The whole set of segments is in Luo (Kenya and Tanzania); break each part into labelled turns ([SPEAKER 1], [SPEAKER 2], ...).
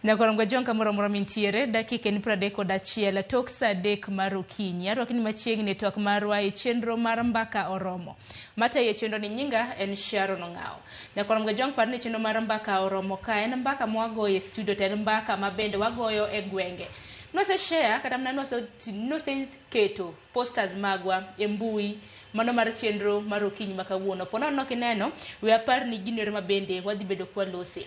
[SPEAKER 1] Nyakorom Jong kamoro amora mintiere, dakika en 31 tok saa 3 mar okinyi. Arwakni machiegni e twak marwa e chenro mar Mbaka Oromo. Matayo e chenro ni nyinga en Sharon Ong'awo. Nyakorom Jong par ni chenro mar Mbaka Oromo ka en mbaka mwagoyo e studio to en mbaka ma bende wagoyo e gwenge. Nwase share kata mana nwase keto posters magwa e mbui mano mar chenro mar okinyi ma kawuono. Po nono ok ineno, we apar ni gino ero ma bende wadhi bedo kwalose.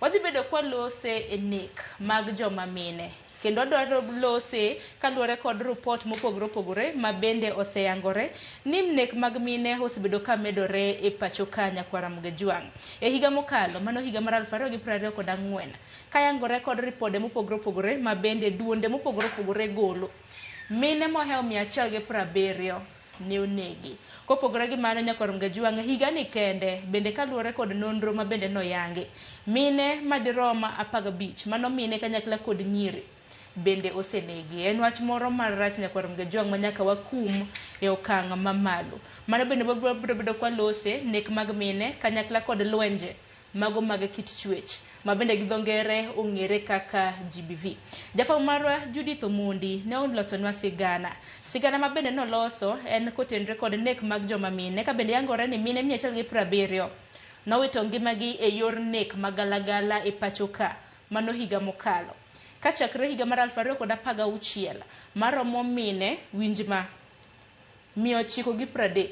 [SPEAKER 1] Wadhi bedo kwalose e nek mag joma mine. Kendo wadwaro lose kaluwore kod ripot mopogore opogore ma bende oseyangore ni nek mag mine osebedo ka medore e pacho ka nyakwar Ramogi Jwang'. E higa mokalo, mano higa mar 2024, kayangore kod ripode mopogore opogore ma bende duonde mopogore opogore golo. Mine mohewo 170 ne onegi. Kopogore gi mano nyakwar Ramogi Jwang', higani kende bende kaluwore kod nonro ma bende noyangi, mine madirom 15, mano mine kanyakla kod nyiri bende osenegi. En wach moro marach nyakwar Ramogi Jwang' ma nyaka wakum e okang' mamalo. Mano bende wabiro bedo kwalose nek mag mine kanyakla kod lwenje mago mag kit chwech ma bende gi dho ngere ong'ere kaka GBV. Jafwambo marwa Judith Omondi ne olosonwa sigana. Sigana ma bende noloso en kotenre kod nek mag joma mine ka bende yangore ni mine 170 nowito ngimagi e yor nek magalagala e pacho ka mano higa mokalo. Kachakre higa mar 2016 maromo mine winj ma 930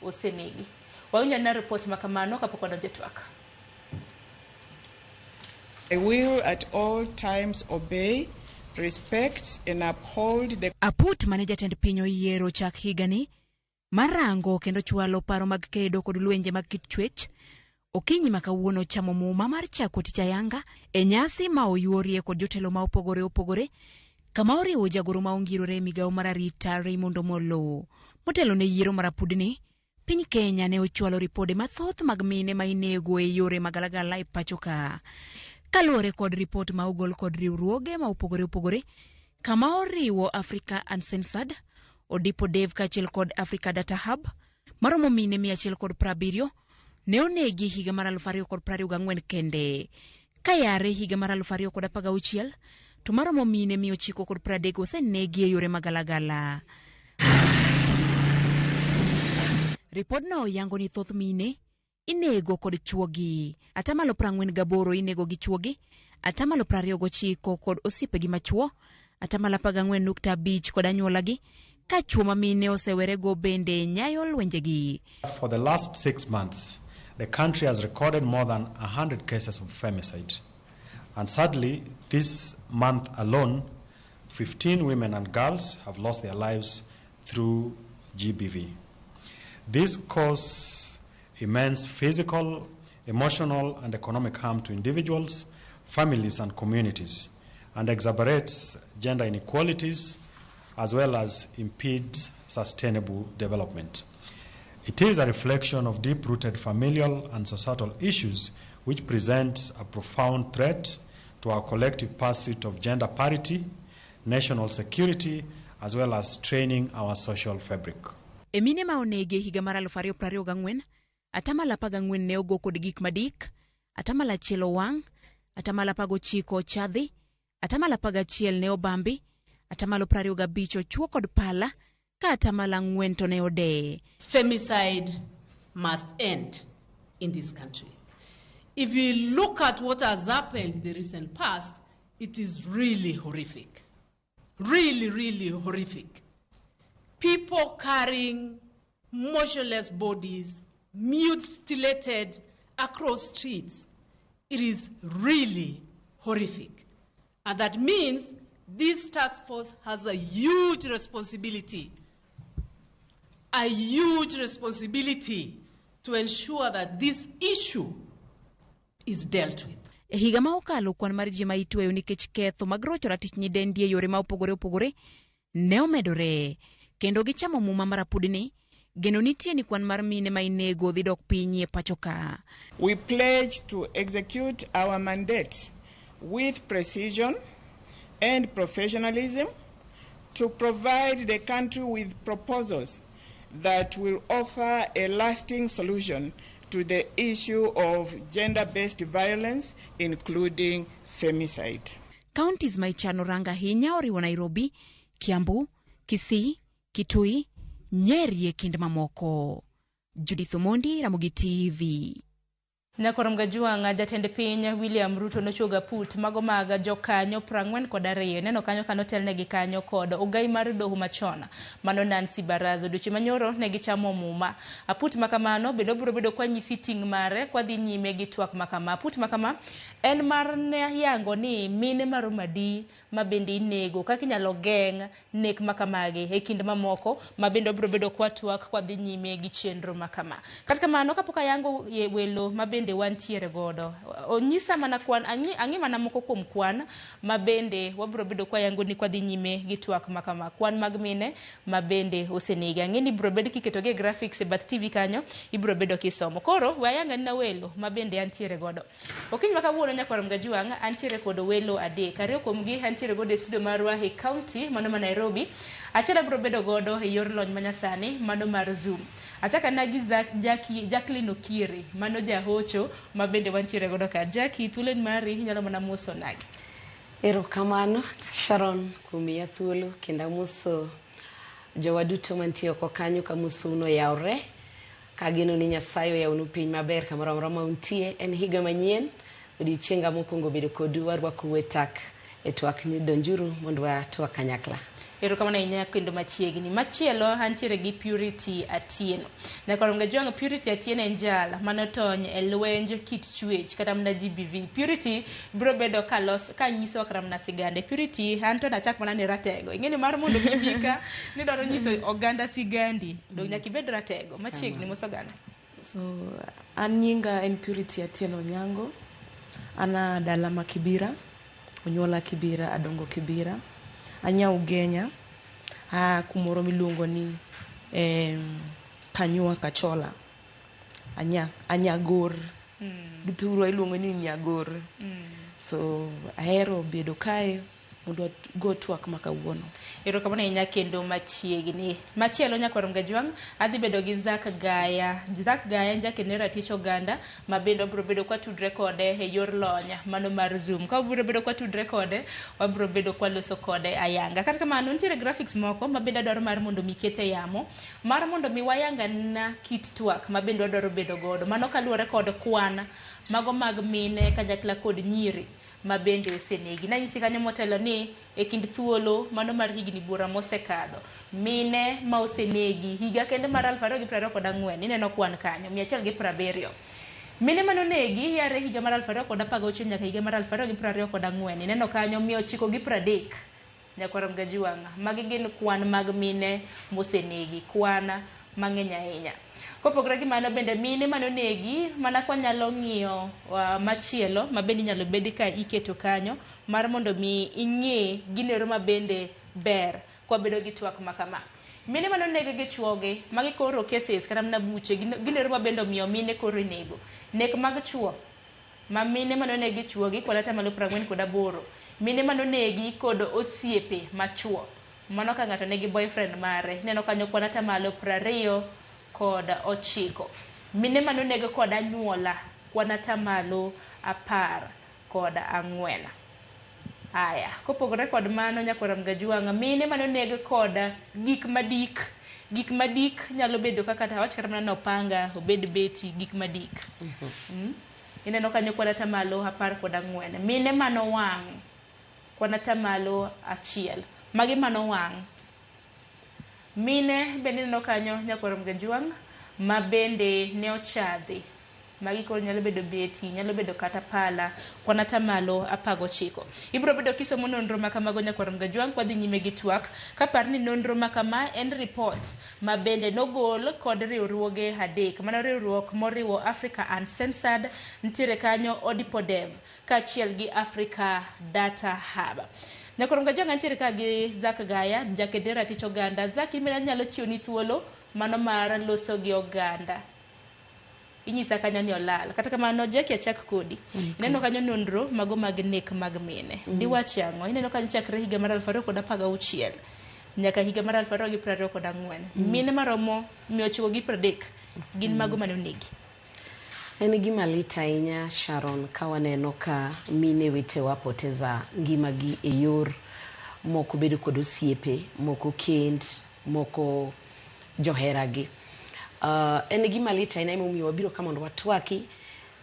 [SPEAKER 1] osenegi. Wawinjo anena ripot ma kamano kapok wadonjo e twak.
[SPEAKER 2] I will at all times obey, respect and uphold the
[SPEAKER 3] Aput mane jatend piny oyiero chak higani mar rango kendo chwalo paro mag kedo kod lwenje mag kit chwech, okinyi ma kawuono chamo muma mar chako tich ayanga e nyasi ma oyuorie kod jotelo ma opogore opogore kama oriwo jagoro ma ongirore e migawo mar arita Raymond Omollo. Motelo ne yiero mar apudni, piny Kenya ne ochwalo ripode mathoth mag mine ma inego e yore magalagala e pacho ka. Kaluwore kod ripot ma ogol kod riwruoge ma opogore opogore kama oriwo Africa Uncensored, Odipo Dev kaachiel kod Africa Data Hub, maromo mine 170 ne onegi higa mar 2024 kende. Kayare higa mar 2016 to maromo mine 930 osenegi e yore magalagala. Ripodno yango ni thoth mine inego kod chuogi. Atamalo 48 inego gi chuogi, atamalo 29 kod osiepegi machuo, atamalo 14.5 kod anyuolagi, ka chuo ma mine osewerego bende nyayo lwenjegi.
[SPEAKER 4] For the last 6 months, the country has recorded more than 100 cases of femicide. And sadly, this month alone, 15 women and girls have lost their lives through GBV. This causes immense physical, emotional, and economic harm to individuals, families, and communities, and exacerbates gender inequalities as well as impedes sustainable development. It is a reflection of deep-rooted familial and societal issues which presents a profound threat to our collective pursuit of gender parity, national security, as well as straining our social fabric.
[SPEAKER 3] E mine ma onegi e higa mar 2024, atamalo 14 ne ogo kod gik madik, atamalo 1 owang', atamalo 19 ochadhi, atamalo 11 ne obambi, atamalo 25 ochuo kod pala, ka atamalo 4 to ne odeye.
[SPEAKER 5] Femicide must end in this country. If you look at what has happened in the recent past, it is really horrific. Really, really horrific. People carrying motionless bodies, mutilated across streets. It is really horrific. And that means this task force has a huge responsibility, a huge responsibility to ensure that this issue is dealt with.
[SPEAKER 3] E higa ma okalo kwan mar ji ma itweyo nikech ketho mag rocho ratich nyidendi e yore ma opogore opogore ne omedore kendo gichamo muma mar apudni. Geno nitie ni kwan mar mine ma inego dhi dok piny e pacho ka.
[SPEAKER 2] We pledge to execute our mandate with precision and professionalism to provide the country with proposals that will offer a lasting solution to the issue of gender-based violence, including femicide.
[SPEAKER 3] Counties ma ichano rango ahinya oriwo Nairobi, Kiambu, Kisii, Kitui, Nyeri e kind mamoko. Judith Omondi, Ramogi TV.
[SPEAKER 1] Nyakwar Mgajuang', jatend piny William Ruto nochuogo aput mago mag jokanyo 42. Neno kanyo kanotelnegi kanyo kod ogai mar doho machon mano Nancy Baraza. Odiochieng' manyoro ne gichamo muma. Aput makamano bende obiro bedo kwanyisi ting' mare kwadhi nyime gi twak makama. Aput makama en mar yango ni mine maromo adi ma bende inego, kaka inyalo geng' nek makamagi e kind mamoko ma bende obiro bedo kwatwak kwadhi nyime gi chenro makama. Kata kamano kapok ayango welo ma bende wantiere godo, onyisa mana kwan, ang'i mana moko kuom kwan ma bende wabiro bedo kwayango ni kwadhi nyime gi twak makama. Kwan mag mine ma bende osenegi. Ang'e ni ibiro bed kiketogi e graphics e bath TV kanyo, ibiro bedo kisomo. Koro we ayangani na welo ma bende antiere godo. Okinyi ma kawuono nyakwar Mgajuang' antiere kod welo adek. Ariyo kuomgi antiere godo e studio marwa e county mano ma Nairobi. Achiel abiro bedo godo e yor lony manyasani mano mar Zoom. Achako ana gi Jacqueline Okiere mano jahocho ma bende wantiere godo ka. Jackie, thuolo en mari, inyalo mana moso nagi.
[SPEAKER 6] Erokamano Sharon kuom miya thuolo kendo amoso jowa duto mantie oko kanyo kamosou noyawre kageno ni Nyasaye oyawnu piny maber kamoro amora ma untie. En higa manyien, odiochienga mokwongo bedo kodu warwakou e tak e twak ni donjuru mondo watwak kanyakla.
[SPEAKER 1] Erokamano ahinya kendo machiegni. Machielo antiere gi Purity Atieno. Nyakwar Mgajuang', Purity Atieno en jal manotony e lwenj kit chwech kata mana GBV. Purity biro bedo ka nyisowa kata mana sigande. Purity, an to nachak mana ni ratego. Ing'e ni mar mondo mi bi ka nidwaro nyiso oganda sigandi, dong' nyaka ibed ratego. Machiegni mos oganda.
[SPEAKER 7] So, an nyinga en Purity Atieno Onyango. An a dala ma Kibira. Onyuola Kibira, adongo Kibira. Anya Ugenya, a kumoro miluongo ni Kanyua Kachola. Anyagor. Gi thurwa iluongo ni Nyagor. So, ahero bedo kae mondo wago twak ma kawuono.
[SPEAKER 1] Erokamano ahinya kendo machiegni. Machielo nyakwar Mgajuang' adhi bedo gi Zack Gaya. Zack Gaya en jakend ratich oganda ma bende wabiro bedo kwatudre kode e yor lony mano mar Zoom. Ka wabiro bedo kwatudre kode, wabiro bedo kwaloso kode ayanga. Kata kamano nitiere graphics moko ma bende adwaro mar mondo mi ket e yamo, mar mondo mi wayangana kit twak ma bende wadwaro bedo godo. Mano kaluwore kod kwan mago mag mine kanyakla kod nyiri ma bende osenegi. Nanyisi kanyo motelo ni e kind thuolo mano mar higni buora mosekadho, mine ma osenegi higa kende mar 2024 ineno kwan kanyo 170. Mine manonegi yare higa mar 2016 nyaka higa mar 2024 ineno kanyo 930. Nyakwar Mgajuang', magi gin kwan mag mine mosenegi, kwan mang'eny ahinya. Kopogore gi mano bende mine manonegi mana kwanyalo ng'iyo machielo ma bende inyalo bed ka iketo kanyo mar mondo mi ing'e ginero ma bende ber kwabedo gi twak makama. Mine manonegi gi chuogi, magi koro cases kata mana buche ginero ma bende omiyo mine koro inego. Nek mag chuo ma mine manonegi chuogi kwan atamalo 48. Mine manonegi kod osiepe machuo, mano ka ng'ato nigi boyfriend mare, ineno kanyo kwan atamalo 29. Mine manoneg kod anyuola kwan atamalo 14. Aya, kopogore kod mano nyakwar Mgajuang', mine manoneg kod gik madik. Gik madik nyalo bedo kaka awach kata mana opanga, obed beti, gik madik. Ineno kanyo kwan atamalo 14. Mine manowang' kwan atamalo 1. Magi manowang'. Mine bende ineno kanyo nyakwar Mgajuang' ma bende ne ochadhi. Magi koro nyalo bedo beti, nyalo bedo kata pala, kwan atamalo 19. Ibiro bedo kisomo nonro makamago nyakwar Mgajuang' kwadhi nyime gi twak. Kapar ni nonro makama en report ma bende nogol kod riwruoge adek. Mano riwruok moriwo Africa Uncensored, nitiere kanyo Odipodev, kaachiel gi Africa Data Hub. Nyakwar Mgajuang' antiere ka gi Zack Gaya, jakend ratich oganda. Zack, in bende anyalo chiwoni thuolo mano mar loso gi oganda. Inyisa kanyo ni olal. Kata kamano Jackie achak kodi. Ineno kanyo nonro mago mag nek mag mine. Diwach ang'o? Ineno kanyo chakre higa mar 2016 nyaka higa mar 2024. Mine maromo 930 gin mago mane onegi.
[SPEAKER 6] En gima lit ahinya Sharon ka waneno ka mine wetewa poteza ngimagi e yor moko bedo kod osiepe, moko kend, moko joheragi. En gima lit ahinya emomiyo wabiro ka mondo watwaki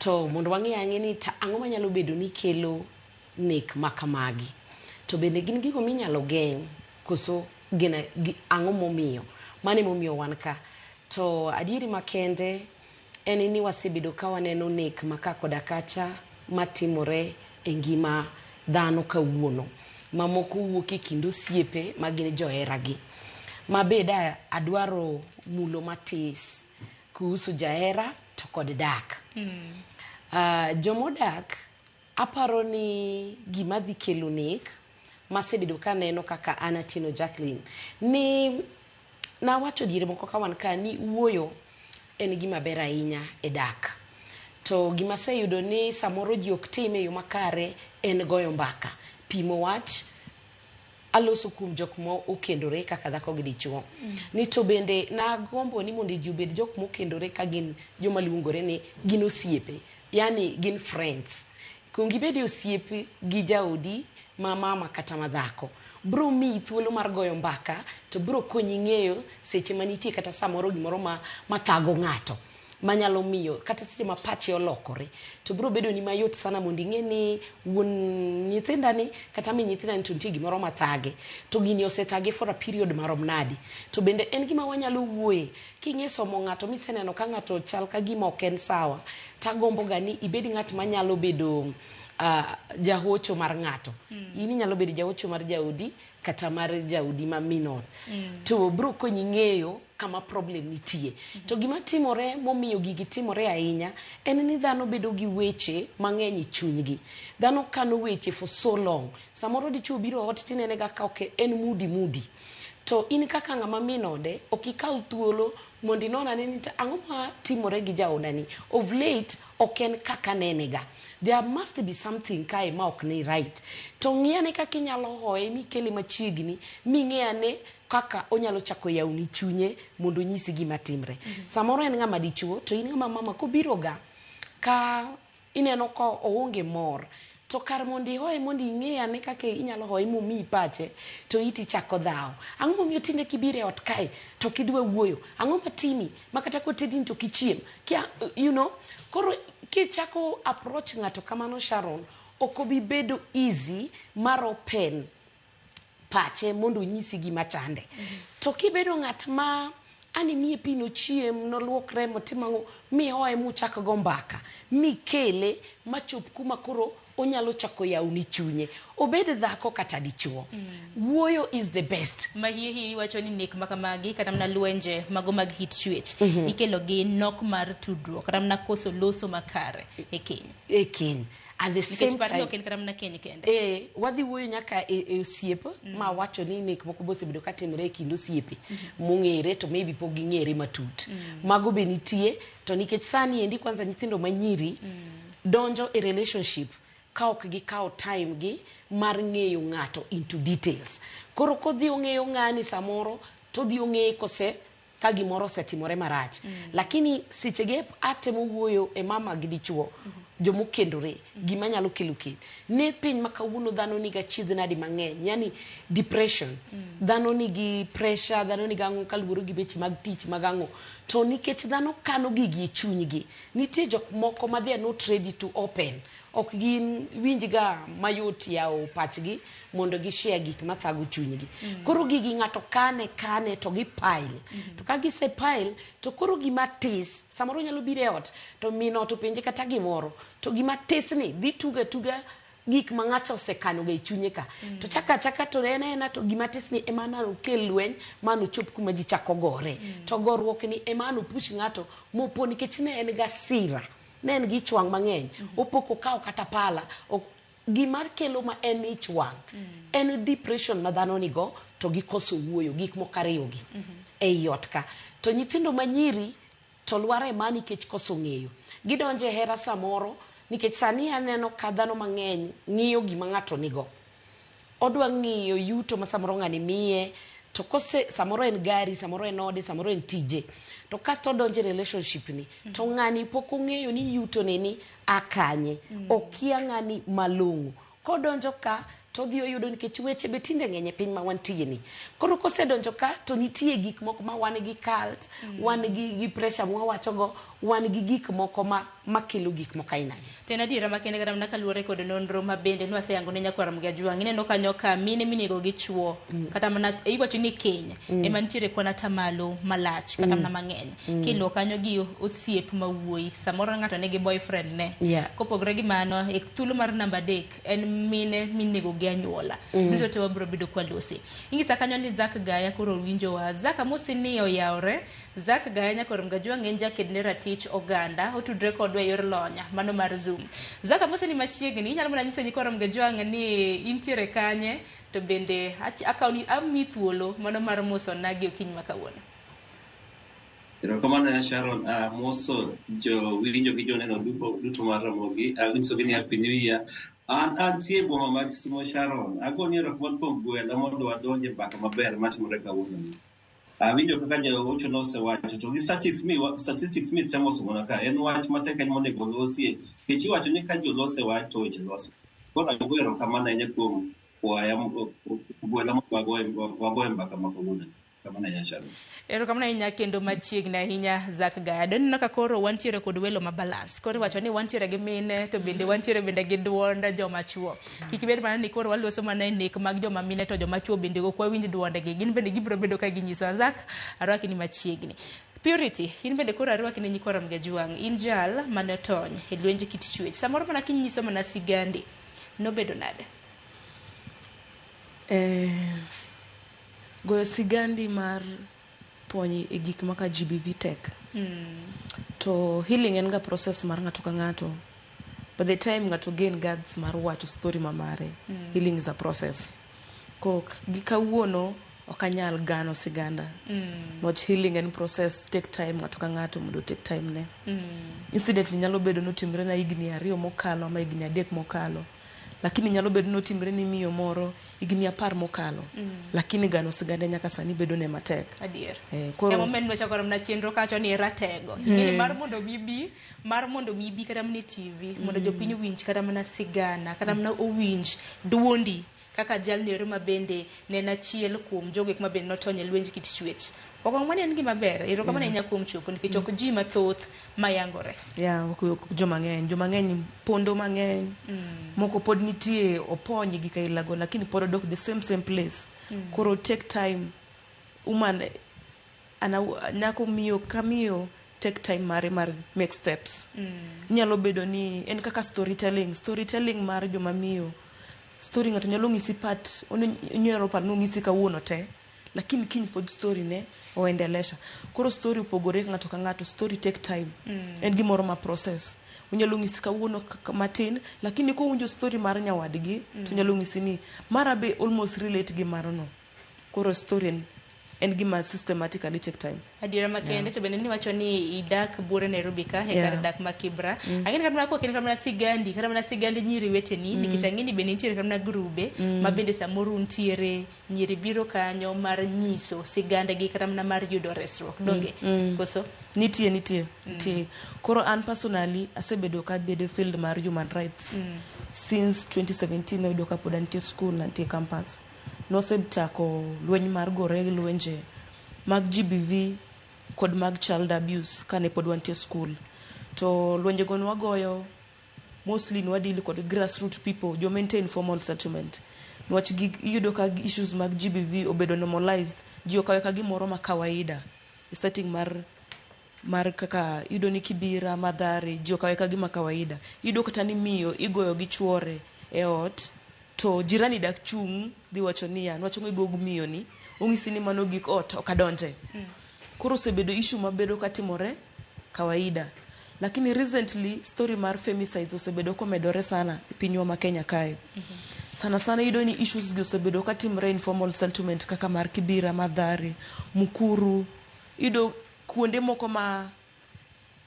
[SPEAKER 6] to mondo wang'e ang'e ni ta ang'o manyalo bedo ni kelo nek makamagi. To bende gin gigo minyalo geng' koso gin ang'o momiyo. Mano emomiyo wan ka. To adieri makende en ni wasebedo ka waneno nek ma ka koda kacha matimore e ngima dhano kawuono. Mamoko wuok e kind osiepe ma gin joheragi. Ma be da adwaro mulo matis kuhusu jahera to kod dak. Jomodak aparo ni gima dhi kelo nek masebedo kaneno kaka an Atieno Jacqueline ni nawacho diere moko ka wan ka ni wuoyo en gima ber ahinya e dak. To gima aseyudo ni samoro ji ok tim e yo makare en goyo mbaka, pimo wach aloso kuom jok ma okendore kaka dhako gi dichuo. Ni to bende nagombo ni mondo ji obed jok mokendore ka gin joma luongore ni gin osiepe, yani gin friends. Kuong ibed osiep gi jaodi ma mama kata ma dhako. Bro miyi thuolo mar goyo mbaka to bro konyi ng'eyo seche manitie kata samoro gimoro ma mathago ng'ato manyalo miyo kata seche ma pache olokore to bro bedo ni mayot sana mondo ing'e ni wuon nyithinda ni kata min nyithinda ni to nitie gimoro mathage to gini osethage for a period marom nadi. To bende en gima wanyalo wuoye king'e somo ng'ato miseneno ka ng'ato chal ka gima ok en sawa tagombo ga ni ibed ng'at manyalo bedo jahocho mar ng'ato. In inyalo bedo jahocho mar jaodi kata mar jaodi ma min ot. To bro konyi ng'eyo kama problem nitie. To gima timore momiyo gigi timore ahinya en ni dhano bedo gi weche mang'eny e chunygi. Dhano kano weche for so long. Samoro dichuo biro ot tinene ga ka ok en moody moody. To in kaka ng'ama min ode ok ikaw thuolo mondo inon ane ni ang'o matimore gi jaodani. Of late ok en kaka nene ga. There must be something kae ma ok ni right. To ng'i ane kaka inyalo hoye mikele machiegni ming'e ane kaka onyalo chako yawni chunye mondo onyisi gima timre. Samoro en ng'ama dichuo to in ng'ama mama kobiro ga ka ineno ka oonge mor to kar mondo ihoye mondo ing'e ane kaka inyalo hoye momiyi pache to iti chako dhawo. Ang'o momiyo tinde kibiro e ot kae to ok idwa wuoyo? Ang'o matimi ma kata kotedini to ok ichiem? Kia, you know, koro kichako approach ng'ato kamano Sharon, ok obi bedo easy mar open pache mondo onyisi gima chande. To kibedo ng'at ma an imiye pi nochiem, noluokre, motim ang'o, mihoye muchak go mbaka, mikele machop kuma koro onyalo chako yawni chunye. Obed dhako kata dichuo. Wuoyo is the best.
[SPEAKER 1] Ma hie hie iwacho ni nek makamagi kata mana lwenje mago mag hit chwech ikelo gi nok mar tudruok kata mana koso loso makare e keny.
[SPEAKER 6] E keny. At the
[SPEAKER 1] Nikech
[SPEAKER 6] same
[SPEAKER 1] par ni
[SPEAKER 6] time,
[SPEAKER 1] ok en kata mana keny kende.
[SPEAKER 6] Wadhi wuoyo nyaka e osiep ma wacho ni nek moko bosebedo katimore e kind osiepe mong'ere to maybe pok ging'ere matut. Mago be nitie to nikech sani endi kwanza nyithindo manyiri donjo e relationship ka ok gikawo time gi mar ng'eyo ng'ato into details. Koro kodhi ong'eyo ng'ani samoro to odhi ong'eye kose ka gimoro osetimore marach. Lakini sechege atemo wuoyo e mama gi dichuo jomokendore gima nyalo kelo kech. Ne piny ma kawuono dhano nigi achiedh nadi mang'eny, yani depression. Dhano nigi pressure, dhano nigi ang'o kaluwore gi weche mag tich mag ang'o. To nikech dhano kano gigi e chunygi, nitie jok moko ma they are not ready to open. Ok gin winj ga mayot yawo pachgi mondo gi share gik mathago chunygi. Koro gigi ng'ato kane kane to gi pile. To ka gise pile to koro gima tis, samoro nyalo biro e ot to min ot openje kata gimoro, to gima tis ni dhi tuga tuga gik ma ng'ato osekano ga e chunye ka. To chaka achaka to en aena to gima tis ni ema nokel lweny ma nochop kuma ji chako gore. To goruok ni ema nopush ng'ato mopo nikech ne en ga sira. Ne en gi ich wang' mang'eny. Opo kokawo kata pala. Gima kelo ma en ich wang'. En depression ma dhano nigo to gi koso wuoyo gik moko ariyo gi ei ot ka. To nyithindo manyiri to lwar e ma nikech koso ng'eyo. Gidonjo e hera samoro nikech sani aneno ka dhano mang'eny ng'iyo gima ng'ato nigo. Odwa ng'iyo yuto ma samoro ng'ani miye, To kose samoro en gari, samoro en ode, samoro en tije. To kasto odonjo e relationship ni, to ng'ani pok ong'eyo ni yuto ne ni a kanye. Okia ng'ani malong'o. Kodonjo ka to odhi oyudo nikech weche be tinde ng'eny e piny ma wantie ni. Koro kosedonjo ka to nitie gik moko ma wan gi cult, wan gi pressure mwawacho go, wan gi gik moko ma makelo gik moko aina gi.
[SPEAKER 1] To en adiera makende kata mana kaluwore kod nonro ma bende nwaseyango ne nyakwar Ramogi Ajwang'. Ineno kanyo ka mine minego gi chuo kata mana iwacho ni keny ema nitiere kwan atamalo malach kata mana mang'eny. Kiluwo kanyo gi osiep ma wuoyi, samoro ng'ato nigi boyfriend ne. Kopogore gi mano, e thuolo mar namba 3 en mine minego gi anyuola. Duto te wabiro bedo kwalose. Inyisa kanyo ni Zack Gaya koro winjowa. Zack amosi ni oyawre. Zack Gaya nyakwar Ramogi Ajwang' en jaked ne ratich oganda. Otudre kodwa e yor lonya mano mar Zoom. Zack amosi ni machiegni. Inyalo mana nyiso nyikwa Ramogi Ajwang' ni intiere kanye to bende akaw ni amiyi thuolo mano mar mosona gi okinyi ma kawuono.
[SPEAKER 8] Erokamano Sharon, amoso jowinjo gi joneno duto mar Ramogi, anyisogi ni happy new year. An antie e boma ma Kisumo Sharon, agoni erokamano kuom gwela mondo wadonj e mbaka maber matimore kawuono. Awinjo kaka jaocho nosewacho to gi statistics mi temo somona ka en wach matek ahinya monego losie nikech iwacho ni ka jolose wach to weche loso. Koro ago erokamano ahinya kuom kwaya gwela mondo wagoye mbaka ma kawuono. Kamano ahinya Sharon.
[SPEAKER 1] Erokamano ahinya kendo machiegni ahinya Zack Gaya. Doneno ka koro wantiere kod welo ma balance. Koro iwacho ni wantiere gi mine to bende wantiere bende gi duond joma chuo. Kik ibed mana ni koro waloso mana e nek mag joma mine to joma chuo bende ok wawinj duondegi. Gin bende gibiro bedo ka ginyisowa. Zack, arwaki ni machiegni. Purity, in bende koro arwaki ne nyikwa Ramogi Ajwang'. In jal mane otony e lwenj kit chwech. Samoro mana kinyiso mana sigandi, nobedo nade?
[SPEAKER 7] Goyo sigandi mar pony e gik maka GBV tek. To healing en ga process mar ng'ato ka ng'ato. By the time ng'ato gain guts mar wacho story ma mare, healing is a process. Kok gi kawuono ok anyal gano siganda. Niwach healing en process, take time ng'ato ka ng'ato mondo take time ne. Incident ni nyalo bedo notimre na higni 2 mokalo ama higni 3 mokalo. Lakini nyalo bedo notimre ni miyo moro higni 10 mokalo. Lakini gano sigande nyaka sani bedo ne matek.
[SPEAKER 1] Adier.
[SPEAKER 7] Koro
[SPEAKER 1] Emomiyo nwachako mana chenro kacho ni ratego. Ing'eni mar mondo mi bi, mar mondo mi bi kata mana e TV, mondo jopiny owinj kata mana sigana, kata mana owinj duondi kaka jalno ero ma bende ne en achiel kuom jogo eko ma bende notony e lwenj kit chwech. Okang' mano en gima ber. Erokamano ahinya kuom chopo nikech ok ji mathoth mayangore.
[SPEAKER 7] Yeah, ok joma ng'eny. Joma ng'eny pondo mang'eny. Moko pod nitie opony gi kailago lakini pod odok the same same place. Koro take time. Woman ana nyako miyo ka miyo take time mare mar make steps. Inyalo bedo ni en kaka storytelling. Storytelling mar joma miyo. Story ng'ato nyalo ng'isi part, inyalo paro ni ong'isi kawuono te. Lakini kiny pod story ne oendelesha. Koro story opogore ng'ato ka ng'ato. Story take time. En gimoro ma process. Onyalo ng'isi kawuono matin, lakini kowinjo story mar nyawadgi, to nyalo ng'isi ni mara be almost relate gi marono. Koro story en gima systematically take time.
[SPEAKER 1] Adiera makende to bende niwacho ni idak buore Nairobi ka e kar dak ma Kibra. Ang'e ni kata mana kok en kata mana sigandi, kata mana sigand nyiri weteni nikech ang'e ni bende nitiere kata mana grube ma bende samoro untiere nyiri biro kanyo mar nyiso sigandgi kata mana mar yudo resruok. Donge? Koso?
[SPEAKER 7] Nitie. Koro an personally asebedo ka abedo e field mar human rights since 2017 noyudo ka pod antie school, antie campus. Nosechako lweny mar gore gi lwenje mag GBV kod mag child abuse kane pod wantie school. To lwenje go nwagoyo mostly nwadeal kod grassroot people, joma nitie informal settlement. Niwach iyudo ka issues mag GBV obedo normalized, ji okawe ka gimoro ma kawaida. E setting mar kaka iyudo ni Kibira, Mathare, ji okawe ka gima kawaida. Iyudo kata ni miyo igoyo gi chuore e ot, to jirani dak chung' dhi wacho niya, niwach ang'o igo miyo ni, ong'isi ni mano gik ot, ok adonje. Koro osebedo issue mabedo katimore kawaida. Lakini recently story mar femicides osebedo komedore sana e pinywa ma Kenya kae. Sana sana iyudo ni issues gi osebedo katimore informal settlement kaka mar Kibira, Mathare, Mukuru. Iyudo kuonde moko ma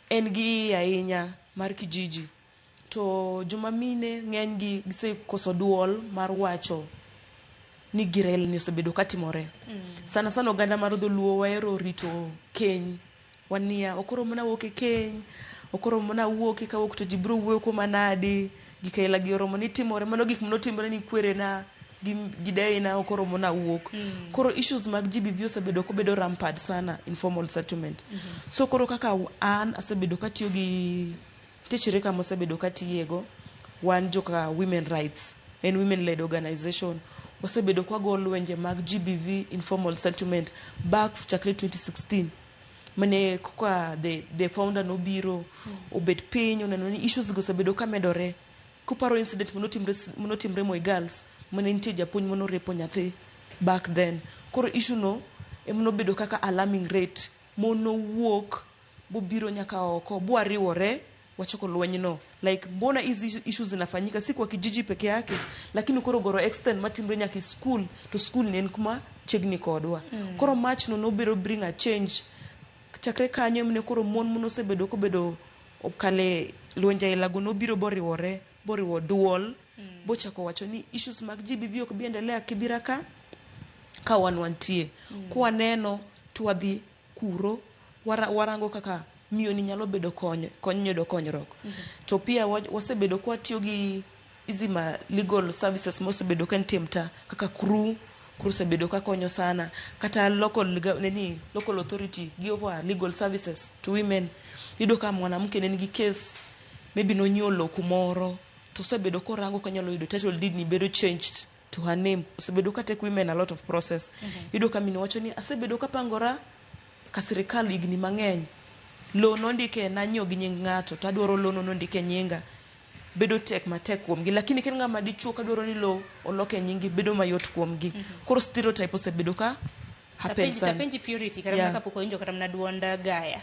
[SPEAKER 7] en gi iye ahinya mar kijiji. To joma mine ng'eny gi gisekoso duol mar wacho ni gir aila ni osebedo katimore. Sana sana oganda mar dholuo wahero rito keny. Wan niya, ok oromo nawuok e keny, ok oromo nawuok kawuok to ji biro wuoyo kuoma nadi, gik aila gi oromo ni timore, mano gik manotimore ni kwerena gi deyena ok oromo nawuok. Koro issues mag GBV osebedo kobedo rampant sana informal settlement. So koro kaka an asebedo katiyo gi nitie shirika mosebedo katiyego, wan joka women rights, en women led organization. Wasebedo kwago lwenje mag GBV informal settlement back chakre 2016 mane koka the founder nobiro obet piny oneno ni issues go osebedo kamedore. Kuparo incident manotimre Moi Girls mane nitie japuonj manorepo nyathi back then. Koro issue no emanobedo kaka alarming rate monowuok bobiro nyaka oko bwariwore wachako lweny no like mbona hizi issues zinafanyika si kwa kijiji peke yake lakini koro goro extend matimre nyaka e school to school ni en kuma chiegni kodwa. Koro march no nobiro bring a change chakre kanyo emne koro mon monosebedo kobedo okale lwenje aila go nobiro boriwore boriwo duol bochako wacho ni issues mag GBV ok bi endelea Kibira ka wan wantie. Kwaneno to wadhi kuro warango kaka miyo ni nyalo bedo kony yudo konyruok. To pia wasebedo kwatiyo gi hizi ma legal services mosebedo ka nitie mtaa kaka crew osebedo ka konyo sana kata local nini local authority give over legal services to women. Iyudo ka mwanamke ne nigi case maybe nonyiewo lowo kumoro to osebedo korango kanyalo yudo title deed ni bedo changed to her name. Osebedo ka take women a lot of process. Iyudo ka miyo wacho ni asebedo kapangora ka sirikal higni mang'eny lowo nondike nanyiewo gi nying ng'ato to adwaro lowo no nondike nyinga bedo tek matek kuomgi lakini ka en ng'ama dichuo kadwaro ni lowo oloke nyingi bedo mayot kuomgi. Koro stereotype osebedo ka happen sana.
[SPEAKER 1] Tapenji Purity kata mana kapok wawinjo kata mana duond Gaya.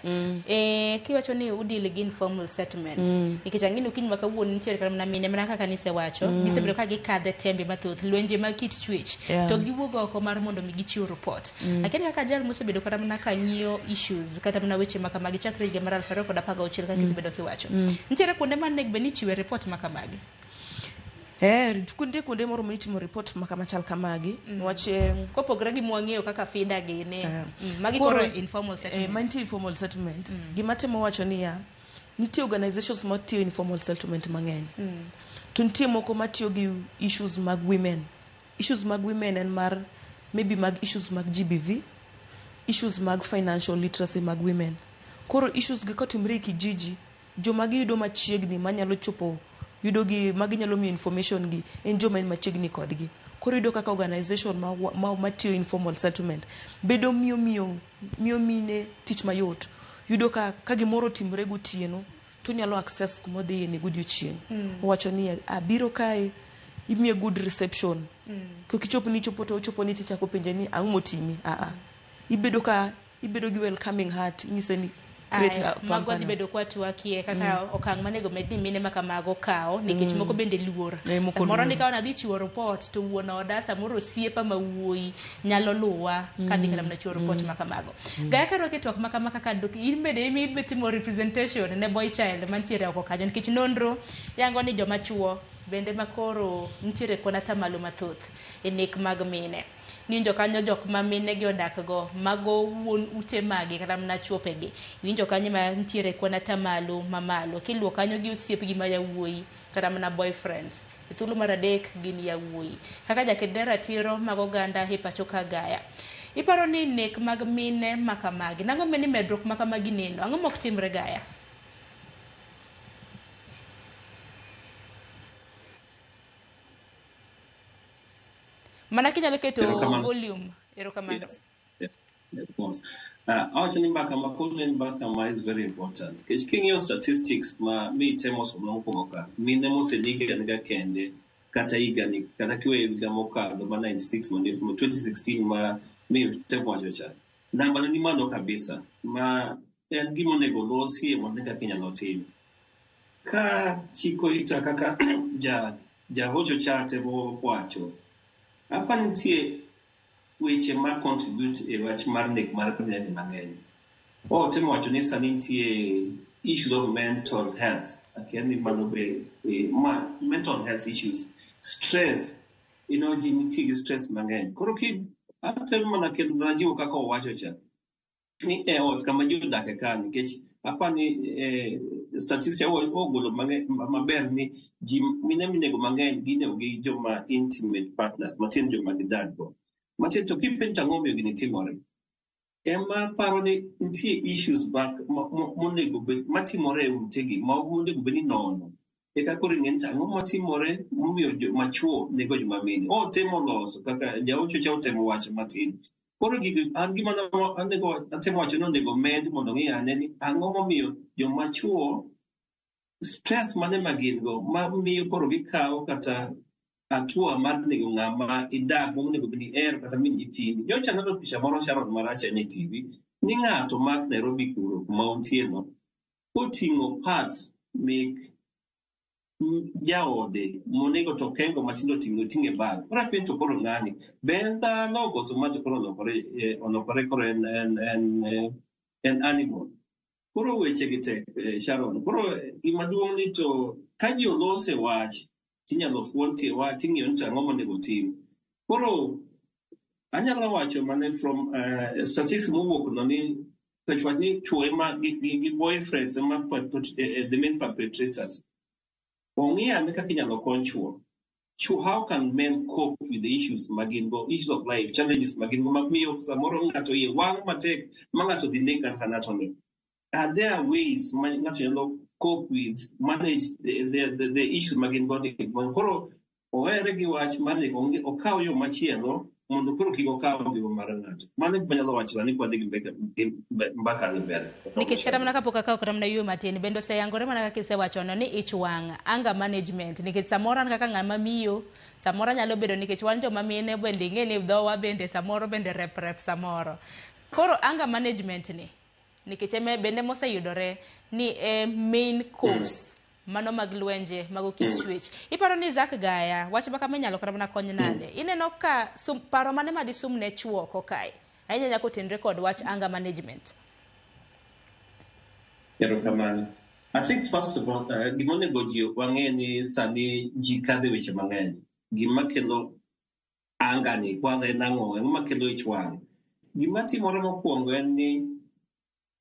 [SPEAKER 1] Kiwacho ni udeal gi informal settlements nikech ang'e ni okinyi ma kawuono nitiere kata mana mine mana kaka nisewacho gisebedo ka gikadhe tembe mathoth lwenje mag kit chwech to giwuok oko mar mondo mi gichiw report. Lakini kaka jal mosebedo kata mana ka ng'iyo issues kata mana weche ma kamagi chakre higa mar 2016 kaka isebedo kiwacho. Nitiere kuonde ma onego bed ni ichiwe report ma kamagi.
[SPEAKER 7] Nitie kuonde moro mitimo report machal kamagi niwach
[SPEAKER 1] kopogore gi mwang'eyo kaka FIDA gini magi koro informal settlements.
[SPEAKER 7] Mantie informal settlement. Gima temo wacho niya nitie organizations matiyo informal settlement mang'eny. To nitie moko matiyo gi issues mag women. Issues mag women en mar maybe mag issues mag GBV, issues mag financial literacy mag women. Koro issues gi kotimre e kijiji, joma giyudo machiegni manyalo chopo yudo gi maginyalo miyo information gi en joma en machiegni kodgi. Koro iyudo kaka organization matiyo informal settlement bedo miyo mine tich mayot. Yudo ka gimoro otimore gotieno to onyalo access kuma odhiye ni godiochieng'. Owacho ni abiro kae imiye good reception. Kok ichop ni ichopo to ochopo ni tichako penje ni ang'o motimi. Ibedo ka ibedo gi welcoming heart inyise ni create a
[SPEAKER 1] mago dhi bedo kwa twakie kaka okang' manego med ni mine ma kamago kawo nikech moko bende luor. Samoro ni ka nadhi chiwo report to wuon oda samoro osiepa ma wuoyi nyalo luwa kadhi kata mana chiwo report ma kamago. Gaya ka rwake twak ma kama kaka in bende imitimo representation ne boy child mantiere oko kanyo nikech nonro yango ni joma chuo bende makoro nitiere kwan atamalo mathoth e nek mag mine. Niwinjo kanyo jok ma mine gi odak go mago wuon ute magi kata mana chuopegi. Iwinjo kanyo ma nitiere kwan atamalo mamalo. Kiluwo kanyo gi osiepgi ma yawuoyi kata mana boyfriends. E thuolo mar adek gin yawuoyi. Kaka jaked ne ratiro mag oganda e pacho ka Gaya. Iparo ni nek mag mine ma kamagi. Nang'o meni medruok ma kamagi neno? Ang'o mok timre Gaya? Mana kinyalo keto volume. Erokamano.
[SPEAKER 8] Yes. Of course. Awacho ni mbaka ma kawuono en mbaka ma is very important. Nikech king'iyo statistics ma mi temo somo mokwongo ka, mine moseneg anega kende kata higani kata kiweyo higa mokadho ma 96 ma 2016 ma mi temo wacho cha. Namba ne ni malo kabisa ma en gima onego losie mondo ne kaka inyalo tim. Ka chiko ita kaka jahocho cha temo wacho, apa nitie weche ma contribute e wach mar nek mar mine mang'eny. Otemo wacho ni sani nitie issues of mental health. Akia ni mano be mental health issues, stress. Ji nitie gi stress mang'eny. Koro ki atemo mana kendo najiwo kaka owacho cha ni e ot kama ji odake ka, nikech apani statistics ogolo maber ni ji mine minego mang'eny ginego gi joma intimate partners, matiende joma gidak go. Matiende to kipenjo ang'o momiyo gini timore, ema paro ni nitie issues monego bed matimore e utegi ma onego bed ni nono eka koro ing'e ni to ang'o matimore momiyo joma chuo nego joma mine. Otemo loso kaka jaocho cha otemo wacho matin. Koro gigi an gima onego atemo wacho ni onego med mondo ng'i ane ni ang'o momiyo joma chuo, stress mane ma gin go ma miyo koro gikawo kata hatua mar nego ng'ama idak go monego bed ni ihero kata min nyithindi. Nyocha aneno picha moro, Sharon, marach ahinya e TV ni ng'ato mak Nairobi kuro kuma untie no koting'o parts mek jaode monego to kengo matindo ting'o oting'o e bag. Koro apenjo to koro ng'ani be en dhano koso ma to koro olokore koro en animal. Koro weche gi tek, Sharon. Koro gima duong' ni to ka ji olose wach tinyalo fuon tie wach ting'iyo ni to ang'o monego tim. Koro anyalo wacho mana from statistics mowuok no ni nikech wach ni chuo ema gi boyfriends ema the main perpetrators. Ong'i ane kaka inyalo kony chuo. How can men cope with the issues ma gin go, issues of life, challenges ma gin go, mamiyo samoro ng'ato iye wang' matek ma ng'ato dhi nek kata ng'ato ni. Are there ways ma ng'ato nyalo cope with, manage the issues ma gin go ni? Koro owere gi wach mar nego, okaw yo machielo mondo koro kik okaw ngima mar ng'ato. Mano e gima anyalo wacho sani kwadhi gi mbaka ni mbele.
[SPEAKER 1] Nikech kata mana kapok akawo kata mana yueyo matin, bende oseyangore mana kaka isewachono ni ich wang', anger management, nikech samoro an kaka ng'ama miyo, samoro anyalo bedo, nikech wan joma mine bende ing'e ni dhowa bende samoro bende rep rep samoro. Koro anger management ni, nikech eme bende moseyudore ni e main cause mano mag lwenje mag okit chwech. Iparo ni Zack Gaya, wach ma kama inyalo kata mana kony nade? Ineno ka sum, paro mane madisum ne chuo oko kae? Ahinya nyaka otenre kod wach anger management.
[SPEAKER 8] Erokamano. I think first of all, gima onego ji wang'e ni sani ji kadho e weche mang'eny. Gima kelo anger ni kwanza en ang'o? Ang'o makelo ich wang'? Gima timore mokwongo en ni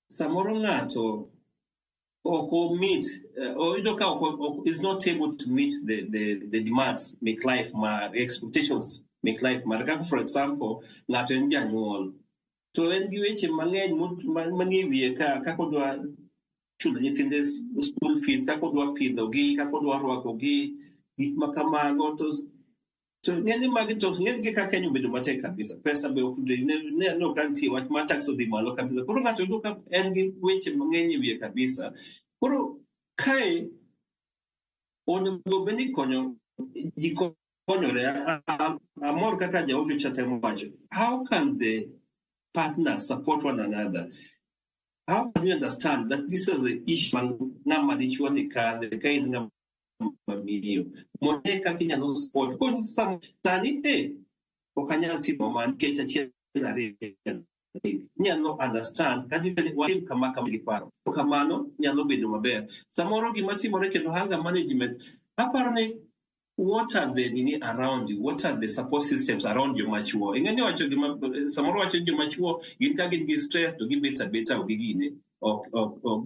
[SPEAKER 8] samoro ng'ato ok o meet, oyudo ka ok is not able to meet the demands mek life mar expectations mek life mar kaka, for example, ng'ato en janyuol to en gi weche mang'eny manie wiye ka kaka odwa chulo nyithinde school fees, kaka odwa pidhogi, kaka odwa rwakogi, gik ma kamago. To ng'eni magi to ng'eny gi ka Kenya obedo matek kabisa, pesa be ok ne ka nitie wach mar tax odhi malo kabisa. Koro ng'ato yudo ka en gi weche mang'eny e wiye kabisa. Koro kae onego bed ni konyo ji konyore. Amor kaka jaocho cha temo wacho, how can the partners support one another? How can we understand that this is the issue ma ng'ama dichuo ni kadhe ka in ng'ama miyo mondo e kaka inyalo support? Koro sani ok anyal timo ma nikech achiel, ariyo, adek. Inyalo understand kata ni watim kama kama gi paro kamano nyalo bedo maber. Samoro gima timore kendo anger management, aparo ni what are the nini around you, what are the support systems around joma chuo? Ing'e ni wacho gima samoro wacho ni joma chuo gin ka gin gi stress to gibet abeta, ok gigine, ok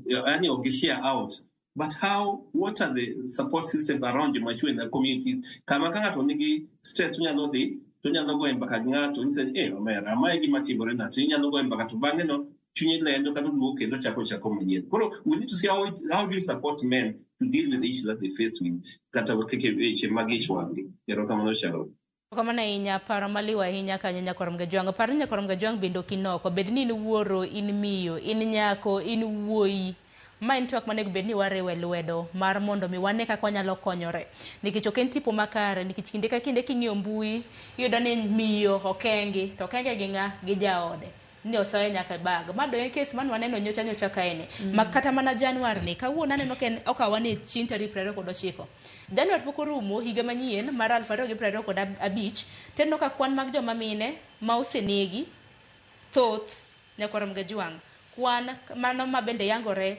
[SPEAKER 8] yani ok gi share out. But how, what are the support systems around joma chuo in the communities kama ka ng'ato nigi stress to nyalo dhi to nyalo goyo mbaka gi ng'ato, nyise ni, "Eh, omera, mae gima timore na," to inyalo goyo mbaka to bang'e no chunye lendo kata oduogo kendo chako manyien. Koro we need to see how do you support men to deal with the issues that they face with kata keke weche mag ich wang' gi. Erokamano, Sharon.
[SPEAKER 1] Kamano ahinya, paro maliw ahinya kanyo, Nyakorom Gajwang'. Par ni Nyakorom Gajwang' bende ok inoko. Bed ni in wuoro, in miyo, in nyako, in wuoyi. Ma en twak monego bed ni wariwe lwedo mar mondo mi wane kaka wanyalo konyore. Nikech ok en tipo makare, nikech kinde ka kinde king'iyo mbui, iyudo ni miyo okengi, to okenge gi ng'a? Gi jaode. Ni osoye nyaka e bag. Ma do en kes mane waneno nyocha nyocha kaeni. Ma kata mana Januar ni, kawuono aneno ka en okawa ni chieng' tarik 29. Januar pok orumo higa manyien mar 2025, tineno ka kwan mag joma mine ma osenegi thoth, Nyakorom Gajwang'. Kwan mano ma bende yangore,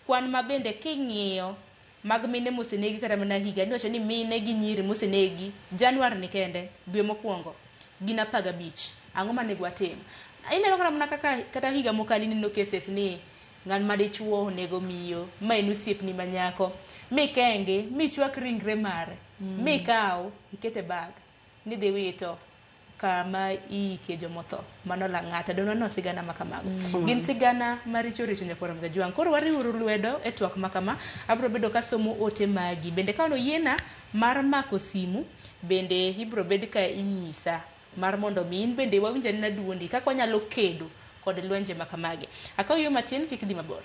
[SPEAKER 1] kwan ma bende king'iyo mag mine mosenegi kata mana higa niwacho ni mine gi nyiri mosenegi Januar ni kende dwe mokwongo gin 15. Ang'o manego watim? Ineno kata mana kaka kata higa mokalo ineno cases ni ng'at ma dichuo onego miyo ma en osiepni ma nyako mikenge michwak ringre mare mikaw iket e bag nidhi wito kama iike jomotho mano Lang'ata. Donge waneno sigana ma kamago? Gin sigana maricho richo nyakwar Mgajwang'. Koro wariwuru lwedo e twak ma kama. Abiro bedo kasomo ote magi. Bende ka oyiena mar mako simu, bende ibiro bed ka inyisa mar mondo mi in bende wawinj anena duondi kaka wanyalo kedo kod lwenje ma kamagi. Akaw yo matin kik idhi mabor.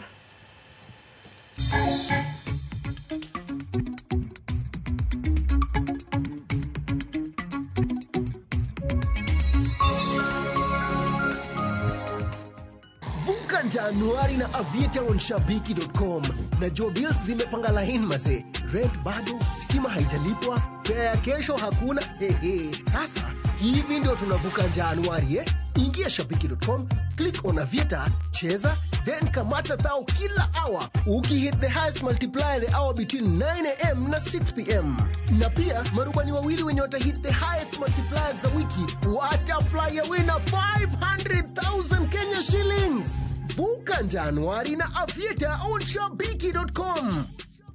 [SPEAKER 9] Vuka Januari na Aviator on Shabiki.com. Najua bills zimepanga line maze, rent bado, stima haijalipwa, fare ya kesho hakuna. Hehe. Sasa hivi ndio tunavuka Januari eh? Ingia Shabiki.com, click on Aviator, cheza, then kamata thao kila hour ukihit the highest multiplier the hour between 9 am na 6 p.m. Na pia marubani wawili wenye watahit the highest multipliers za wiki watafly away na 500,000 Kenya shillings. Vuka Januari na Aviator on Shabiki.com.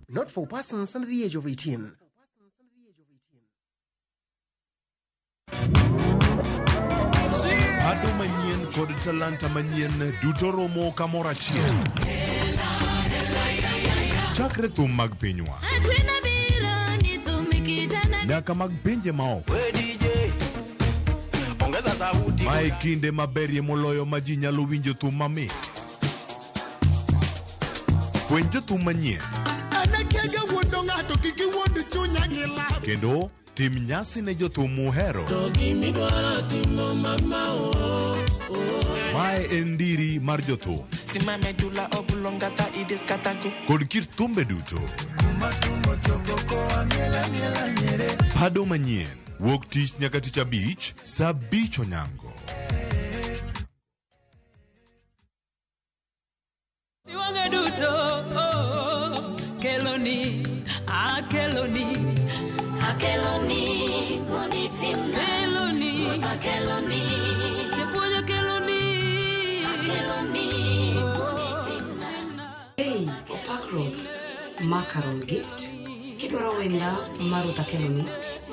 [SPEAKER 9] Not for persons under the age of 18.
[SPEAKER 10] Ado manyien kod talanta manyien duto romo kamoro achiel. Chakre thum mag pinywa nyaka mag pinje maoko. Mae kinde maberie moloyo ma ji nyalo winjo thum mamit. Fweny jothum manyien
[SPEAKER 11] Anakega wuondo ng'ato kik iwuond chunya gi lab
[SPEAKER 10] kendo tim nyasi ne jothum muhero. Mae en ndiri mar jothum kod kit thumbe duto. Pado manyien wuok tich nyaka tich abich saa 5 onyango.
[SPEAKER 12] Wang'a duto oh, keloni akeloni
[SPEAKER 13] Akeloni, mondi timna.
[SPEAKER 12] Keloni.
[SPEAKER 13] Akeloni.
[SPEAKER 12] Japuonj akeloni.
[SPEAKER 13] Akeloni, mondi timna.
[SPEAKER 6] Hey, Opak Road, Macaron Gift. Kidwaro wenda mar Ruth Akeloni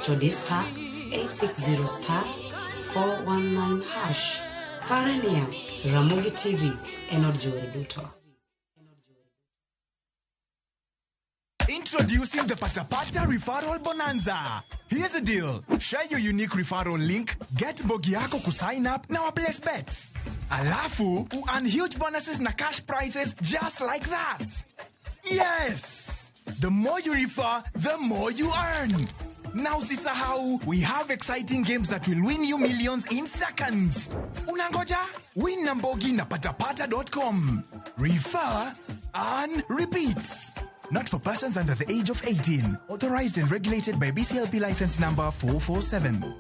[SPEAKER 6] to di *860*419#. Pare niya, Ramogi TV en od jower duto.
[SPEAKER 14] Introducing the Pasapata Referral Bonanza. Here's the deal. Share your unique referral link, get mbogi yako kusign up na waplace bets. Alafu, earn huge bonuses na cash prizes just like that. Yes! The more you refer, the more you earn. Now usisahau, we have exciting games that will win you millions in seconds. Unangoja? Win na mbogi na patapata.com. Refer, earn, repeat. Not for persons under the age of 18. Authorized and regulated by BCLP license number 447.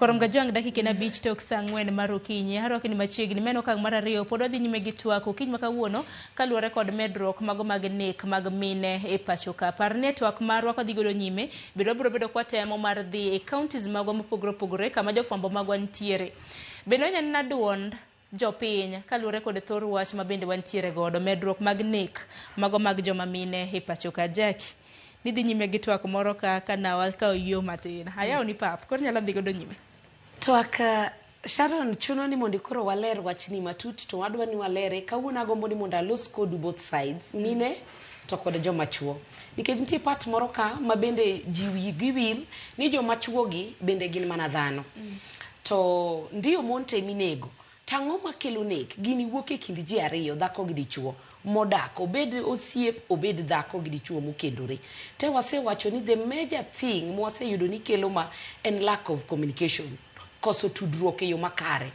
[SPEAKER 1] Korom gajwang' dakika en 5 tok saa 4 mar okinyi. Arwaki ni machiegni meno okang' mar ariyo pod wadhi nyime gi twak okinyi ma kawuono kaluwore kod medruok mago mag nek mag mine e pacho ka. Par ni e twak marwa kwadhi godo nyime bende wabiro bedo kwatemo mar dhi e counties magwa mopogore opogore kama jofwambo magwa nitiere. Bende wanyalo nena duond jopiny kaluwore kod thor wach ma bende wantiere godo medruok mag nek mago mag joma mine e pacho ka. Jackie, nidhi nyime gi twak moro ka ka nawa ka oyio matin. Ayawo ni pap, koro inyalo dhi godo nyime.
[SPEAKER 6] Twak Sharon chuno ni mondo koro waler wachni matut to wadwa ni walere kawuono. Agombo ni mondo alos kodu both sides, mine to kod joma chuo, nikech nitie part moro ka ma bende ji wigi wil ni joma chuo gi bende gin mana dhano. To ndiyo mon te minego tang'o makelo nek gini wuok e kind ji ariyo, dhako gi dichuo modak, obed osiep, obed dhako gi dichuo mokendore te. Wasewacho ni the major thing mwaseyudo ni kelo ma en lack of communication, koso tudruok e yo makare.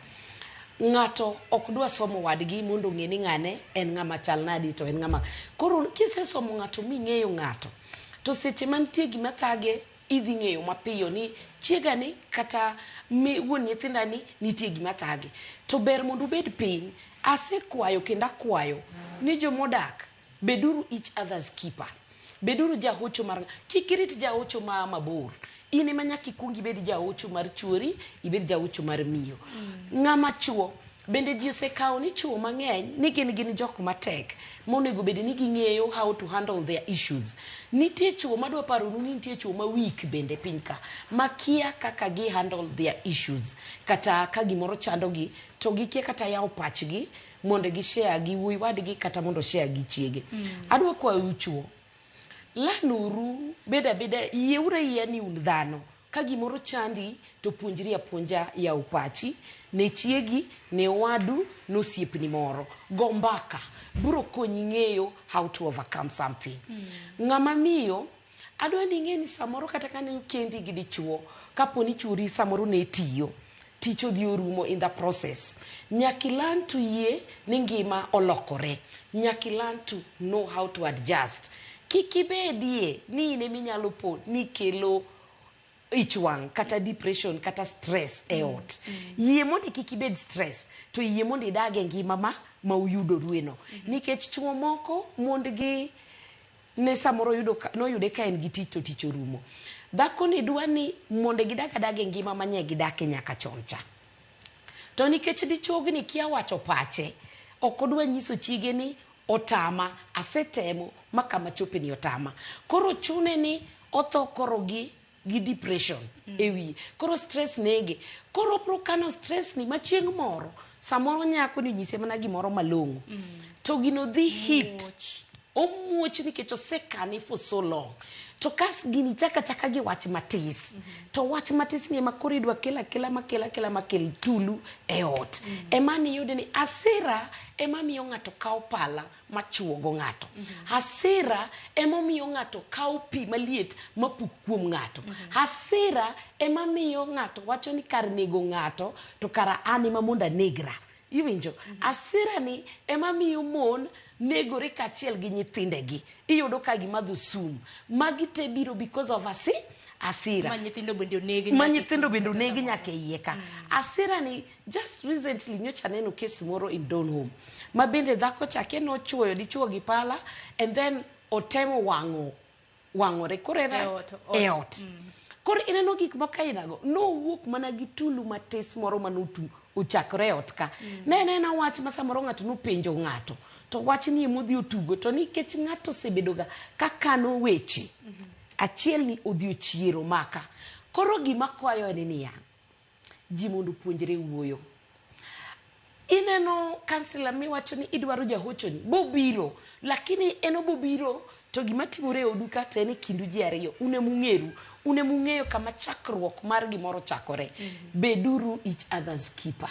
[SPEAKER 6] Ng'ato ok dwa somo wadgi mondo ong'e ni ng'ane en ng'ama chal nadi to en ng'ama koro kisesomo ng'ato ming'eyo ng'ato to seche mantie gima thage. Idhi ng'eyo mapiyo ni chiegani kata mi wuon nyithindani nitie gima thage. To ber mondo ubed piny. Asekwayo kendo akwayo ni jomodak beduru each other's keeper. Beduru jahocho mar kik irit jahocho maa mabor. In ema nyaka ikuong ibed jahocho mar chuori, ibed jahocho mar miyo. Ng'ama chuo bende ji osekawo ni chuo mang'eny ni gin gin jok matek monego bed ni ging'eyo how to handle their issues. Nitie chuo madwa paronu ni nitie chuo ma weak bende piny ka makia kaka gi handle their issues kata ka gimoro chandogi to gikia kata yawo pachgi mondo gi share gi wuoyi wadgi kata mondo share gi chiege. Adwa kwayou chuo lanuru bed abeda yieuru ayieya ni un dhano ka gimoro chandi to puonjri apuonja yawo pachi ne chiegi ne owadu ne osiepni moro go mbaka biro konyi ng'eyo how to overcome something ng'ama miyo adwa ni ing'e ni samoro kata kane okendi gi dichuo kapo ni chuori samoro ne tiyo tich odhi orumo in the process nyaka i learn to yie ni ngima olokore nyaka i learn to know how to adjust kik ibedie ni in eminyalo po ni kelo ich wang' kata depression kata stress e ot yie mondo kik ibed stress to yie mondo idag e ngima ma ma uyudorue no nikech chuo moko mondgi ne samoro yudo ka, noyude ka en gi tich to tich orumo dhako ni dwa ni mondo gidag adaga e ngima manye gidake nyaka chon cha to nikech dichuogni kia wacho pache ok odwa nyiso chiege ni otama asetemo ma kama chope ni otama koro chune ni otho koro gi gi depression e wiye koro stress nege koro obro kano stress ni ma chieng' moro samoro nyako ni nyise mana gimoro malong'o to gino dhi hit omuoch nikech osekane for so long to kas gini chaka chaka gi wach matis to wach matis ni ema koro idwa kel akela makel akela makel tulu e ot ema niyude ni asira ema miyo ng'ato kawo pala machuogo ng'ato hasira ema miyo ng'ato kawo pi maliet mapuk kuom ng'ato hasira ema miyo ng'ato wacho ni kar nego ng'ato to kara an ema mondo anegra iwinjo hasira ni ema miyo mon negore kaachiel gi nyithindegi iyudo ka gimadho sum magi te biro because of hasira
[SPEAKER 1] ma nyithindo bende oneg
[SPEAKER 6] ma
[SPEAKER 1] nyaka
[SPEAKER 6] nyithindo bende
[SPEAKER 1] kata
[SPEAKER 6] oneg
[SPEAKER 1] samoro.
[SPEAKER 6] nyaka e iye ka hasira ni just recently nyocha aneno case moro in Donholm ma bende dhako cha kia nochuoyo dichuo gi pala and then otemo wang'o wang'ore koro en
[SPEAKER 1] E ot, ot.
[SPEAKER 6] e ot koro ineno gik moko ainago nowuok mana gi tulu matis moro manotu ochakore e ot ka ne en ena wach ma samoro ng'ato nopenjo ng'ato to wach ni emodhi otugo to nikech ng'ato osebedoga ka kano weche achiel ni odhi ochiero maka koro gima kwayo en niya ji mondo opuonjre wuoyo ineno kansila miwacho ni idwaro jahochoni bobiro lakini en obobiro to gima timore e odu ka to en e kindu ji ariyo un emung'eru un emung'eyo kama chakruok mar gimoro chakore beduru each other's keeper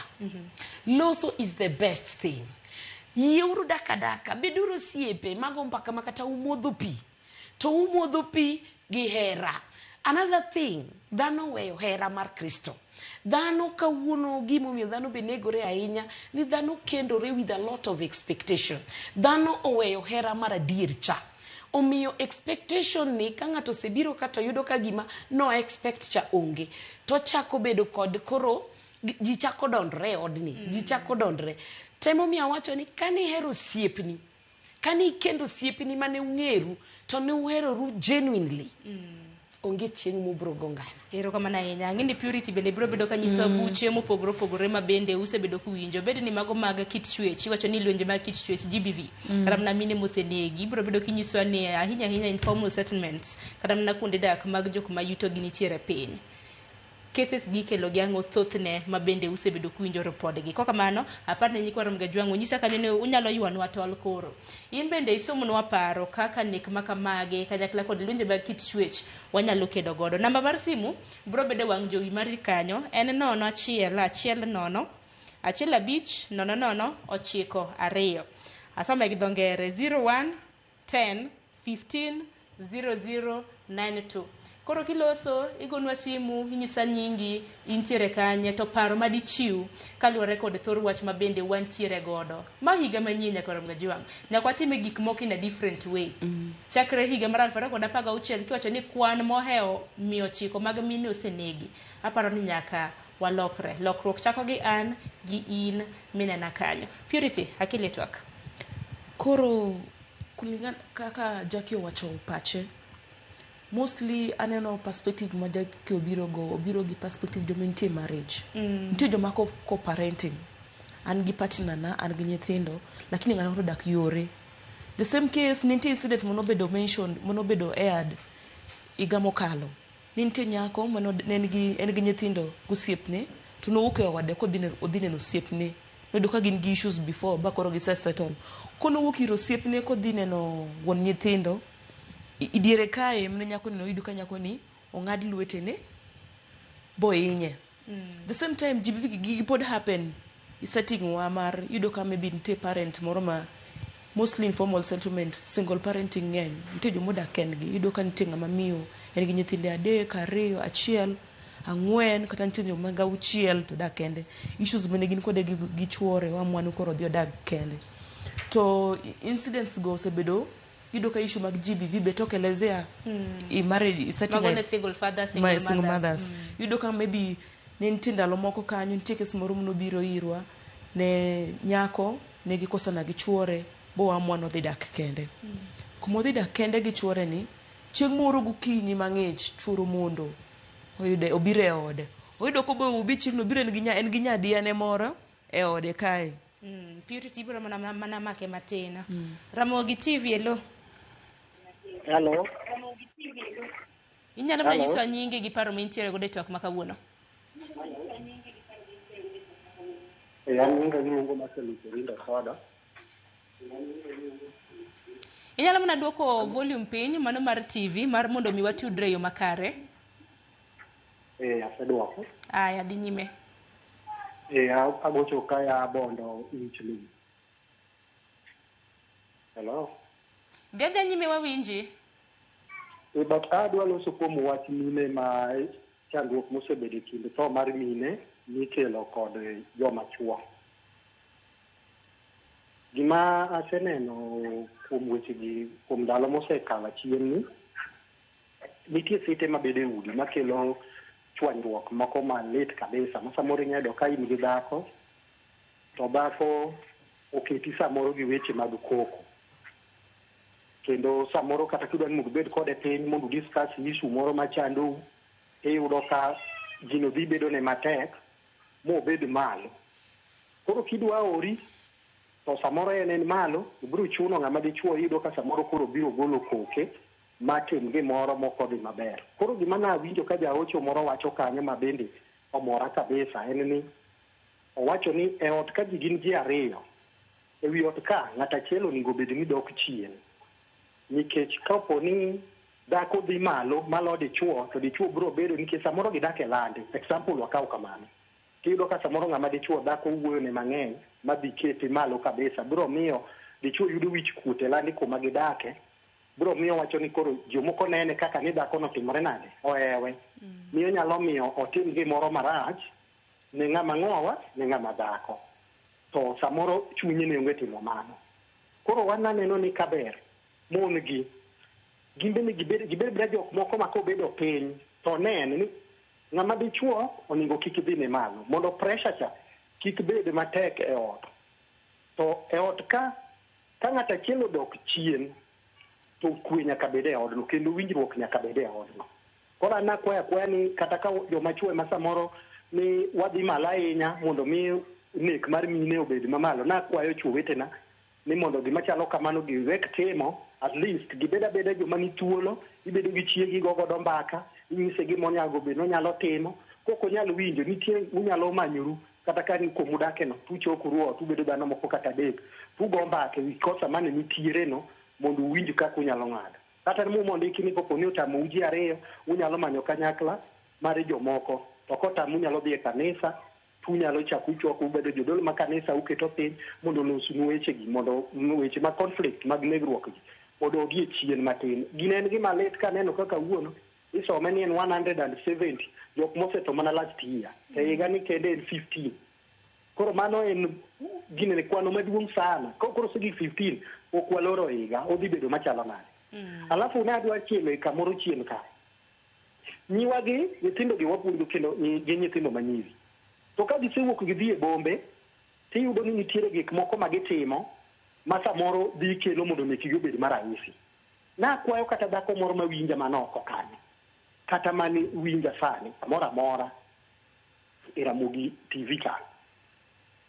[SPEAKER 6] loso is the best thing yieuru dak adaka beduru osiepe mago mbaka ma kata umodho pi to umodho pi gi hera another thing dhano oweyo hera mar kristo dhano kawuono gimomiyo dhano be negore ahinya ni dhano kendore with a lot of expectation dhano oweyo hera mar adier cha omiyo expectation ni ka ng'ato osebiro ka to yudo ka gima no expect cha onge to chako bedo kod koro ji chako dondore e odni ji chako dondore temomiyo awacho ni kanihero osiepni kane ikendo osiepni mane ung'eru to ne uheroru genuinely onge chieng' mubro go ngana
[SPEAKER 1] Erokamano ahinya. Ang'e ni Purity bende biro bedo ka nyisowa buche mopogore opogore ma bende usebedo kuwinjo. Bed ni mago mag kit chwech, iwacho ni lwenje mag kit chwech GBV. Kata mana mine mosenegi. Ibiro bedo kinyisowa ni ahinya ahinya informal settlements, kata mana kuonde dak mag jok ma yuto gi nitiere piny. Cases gi ikelo gi ang'o thothne ma bende usebedo kuwinjo ripodgi. Kokamano, apar ne nyikwa Ramogi Ajwang' nyisa kanyo ni unyalo ywanwa tol koro. In bende isomnwa paro kaka nek ma kamagi kanyakla kod lwenje mag kit chwech wanyalo kedo godo. Namba mar simu biro bedo e wang' jowi mari kanyo en 0 1 1 0 1 5 0 0 9 2. Asome gi dho ngere 01 10 15 00 92. Koro kiloso, igonwa simu, inyisa nyingi, intiere kanye, to paro madichiw kaluwore kod thor wach ma bende wantiere godo. Ma higa manyien nyaka rom gajiwang'. Nyaka watime gik moko in a different way. Chakre higa mar 2016 kiwacho ni kwan mohewo 900 mag mine osenegi. Aparo ni nyaka walokre. Lokruok chako gi an gi in minena kanyo. Purity, akili twak.
[SPEAKER 7] Koro kulingana kaka Jackie owacho pache, mostly aneno perspective ma Jackie obiro go, obiro gi perspective joma nitie marriage. Nitie joma co-parenting. An gi partner na, an gi nyithindo, lakini ng'ato odak yore. The same case, nitie incident manobedo mentioned, manobedo aired higa mokalo. Nitie nyako mano ne en gi nyithindo gosiepne, to nowuok e ode kodhi odhi neno osiepne. Noyudo ka gin gi issues before ba koro gise settle. Konowuok ir osiepne kodhi neno wuon nyithindo, idiere kae mane nyako ni noyudo ka nyako ni ong'ad lwetene bohinye. The same time GBV gigi pod happen i setting wa mar iyudo ka maybe nitie parent moro ma mostly informal settlement single parenting ng'eny nitie jomodak kendgi iyudo ka nitie ng'ama miyo en gi nyithinde 3 2 1 4 kata nitie joma gi 6 to dak kende issues mane gin kode gi chuore oamua ni koro odhi odag kende to incidents go osebedo iyudo ka issue mag GBV be tokelezea i marriage i setting
[SPEAKER 1] Mago ne single fathers, single
[SPEAKER 7] single
[SPEAKER 1] mothers.
[SPEAKER 7] mothers. Iyudo ka maybe ne nitie ndalo moko kanyo nitie kes moro manobiro irwa ne nyako ne gikosana gi chuore boamua nodhi dak kende. Kuma odhi dak kende gi chuore ni chieng' moro gokinyi mang'ich chuoro mondo oyude obiro e ode oyudo kobo obi chieng'no obiro en gi nyadiane moro e ode kae.
[SPEAKER 1] Purity ibiro mana make matin. Ramogi TV elo.
[SPEAKER 15] Hello.
[SPEAKER 1] Inyalo mana
[SPEAKER 15] Hello.
[SPEAKER 1] nyisowa nyingi gi paro mintiere godo e twak ma kawuono.
[SPEAKER 15] An nyinga giluongo Marcel Orinda Soda.
[SPEAKER 1] Inyalo mana duoko volume piny mano mar TV mar mondo mi watudre e yo makare.
[SPEAKER 15] Aseduoko.
[SPEAKER 1] Aya, dhi nyime.
[SPEAKER 15] Agocho kaya Bondo Inchling. Hello.
[SPEAKER 1] Dhi nyime wawinji.
[SPEAKER 15] But adwa loso kuom wach mine ma chandruok mosebedo e kind tho mar mine mikelo kod joma chuo. Gima aseneno kuom wechegi kuom ndalo mosekalo achien ni, nitie site mabedo e udi makelo chwanyruok moko malit kabisa ma samoro inyalo yudo ka in gi dhako to dhako oketi samoro gi weche mag koko kendo samoro kata kidwa ni mondo ubed kode piny mondo udiscuss issue moro machandou iyudo ka gino dhi bedo ne matek mobed malo. Koro kidwa ori to samoro en malo ibiro chuno ng'ama dichuo iyudo ka samoro koro biro golo koke matim gimoro mokodhi maber. Koro gima nawinjo ka jaocho moro wacho kanyo ma bende omora kabisa en ni owacho ni e ot ka ji gin ji 2 e wi ot ka ng'at achiel onego bed ni dok chien nikech kapo ni dhako dhi malo malo dichuo to dichuo biro bedo nikech samoro gidak e lande example wakaw kamano tiyudo ka samoro ng'ama dichuo dhako wuoyo ne mang'eny madhi kete malo kabisa biro miyo dichuo yudo wich kuot e lande kuma gidake biro miyo wacho ni koro jomoko nene kaka ni dhako notimore nade ohewe miyo nyalo miyo otim gimoro marach ne ng'ama ng'owa ne ng'ama dhako to samoro chunye ne onge timo mano. Koro wan aneno ni kaber mon gi gin bende gibed beda jok moko ma kobedo piny to nen ni ng'ama dichuo onego kik dhi ne malo mondo pressure cha kik bed matek e ot. To e ot ka ng'at achiel odok chien to kwe nyaka bed e odno kendo winjruok nyaka bed e odno. Koro an akwayo akwaya ni kata ka joma chuo ema samoro ni wadhi malo ahinya mondo mi nek mar mine obed mamalo, nakwayo chuo wetena ni mondo gima chalo kamano giwek timo, at least gibed abeda joma ni thuolo, ibedo gi chiegi go godo mbaka, inyise gima onego bed nonyalo timo, kok onyal winjo nitie unyalo manyoru kata ka ni kuom udakeno tuchokoru ot ubedo dhano moko kata 3 tugo mbaka ewi kosa mane nitiere no mondo uwinj kaka unyalo ng'ado. Kata mumondiki ni kopo ni otamou ji 2 unyalo manyo kanyakla mar jomoko to kotamu unyalo dhi e kanisa tunyalo chako uchoko ubedo jodolo ma kanisa uketo piny mondo olosnu wechegi mondo weche mag conflict mag negruok gi odogi e chien matin. Gino en gima lit kaneno kaka wuono Isome ni en 170 jok mosetho mana last year. To higa ni kende en 15. Koro mano en ginene kwano maduong' sana. Koro osegik 15 ok waloro higa, odhi bedo machalo nade? Alafu ne adwa chielo e kamoro chien kae. Nyiwagi, nyithindo gi wapuonjo kendo gin nyithindo manyiri. To ka gisewuok gidhi e bombe, tiyudo ni nitiere gik moko ma gitimo ma samoro dhi kelo mondo mekgi obed marahisi. Nakwayo kata dhako moro mawinja man oko kanyo, kata mane winja sani kamoro amora e Ramogi TV ka.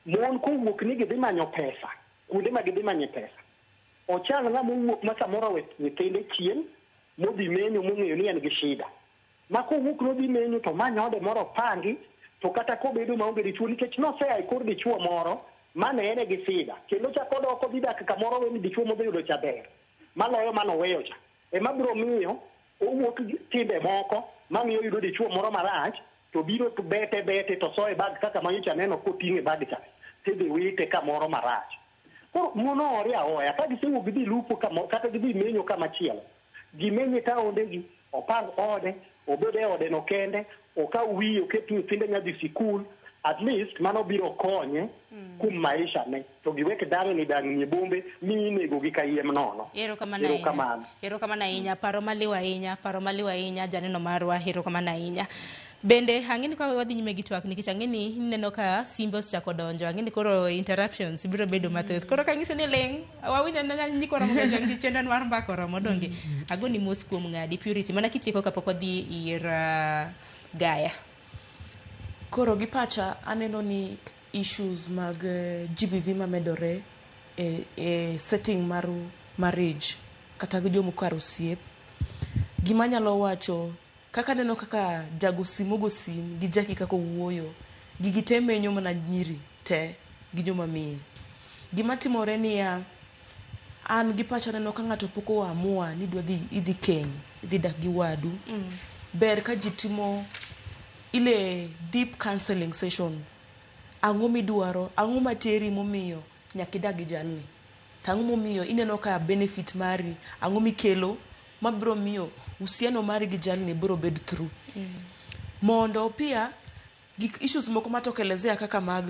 [SPEAKER 15] Mon kowuok ni gidhi manyo pesa, kuonde ma gidhi manye pesa, ochal ng'ama owuok ma samoro owe nyithinde chien, modhi menyo mong'eyo ni en gi shida. Ma kowuok nodhi menyo to many ode moro opangi, to kata kobedo maonge dichuo nikech nosea e kor dichuo moro mane ene gi shida. Kendo chak odok odhi dak kamoro we ni dichuo modhi yudo cha ber, maloyo manoweyo cha. Ema biro miyo owuok gi timbe moko mamiyo oyudo dichuo moro marach, to biro to bete bete to soye bag kaka manyocha aneno koting'e bag cha, tidhi wite kamoro marach. Koro mon oore aoya, ka gisewuok gidhi lupo kata gidhi menyo kamachielo, gimenye taondegi, opang ode, obed e ode no kende, okaw wiye oket nyithinde nyadhi sikul, at least mano biro konye kuom maisha ne. To giwek dang'ni dang'ni e bombe mi inego gi kayiem nono.
[SPEAKER 1] Erokamano ahinya.
[SPEAKER 15] Erokamano.
[SPEAKER 1] Erokamano ahinya, paro maliw ahinya, paro maliw ahinya janeno marwa, erokamano ahinya. Bende ang'e ni ka wadhi nyime gi twak nikech ang'e ni ineno ka simbe osechako donjo, ang'e ni koro interruptions biro bedo mathoth. Koro kang'isi ni ling', wawinjo na nyikwa Ramogi Ojwang' gi chenro mar mbaka oromo donge. Agoni mos kuom ng'adi Purity, mana kitieko kapok wadhi ir Gaya.
[SPEAKER 7] Koro gi pacha aneno ni issues mag GBV mamedore e setting mar marriage kata gi jomokar osiep. Gima anyalo wacho kaka aneno kaka jago sim ogo sim gi Jackie kaka owuoyo, gigi te menyo mana nyiri te gi joma miyo. Gima timore niya, an gi pacha aneno ka ng'ato pok oamua ni idwa dhi idhi keny, idhi dak gi wadu. Ber ka ji timo ile deep counseling sessions. Ang'o midwaro, ang'o materi momiyo nyaka idag gi jalni? To ang'o momiyo ineno ka benefit mari, ang'o mikelo mabiro miyo uhusiano mari gi jalni biro bed through. Mondo pia gik issues moko matokelezea kaka mag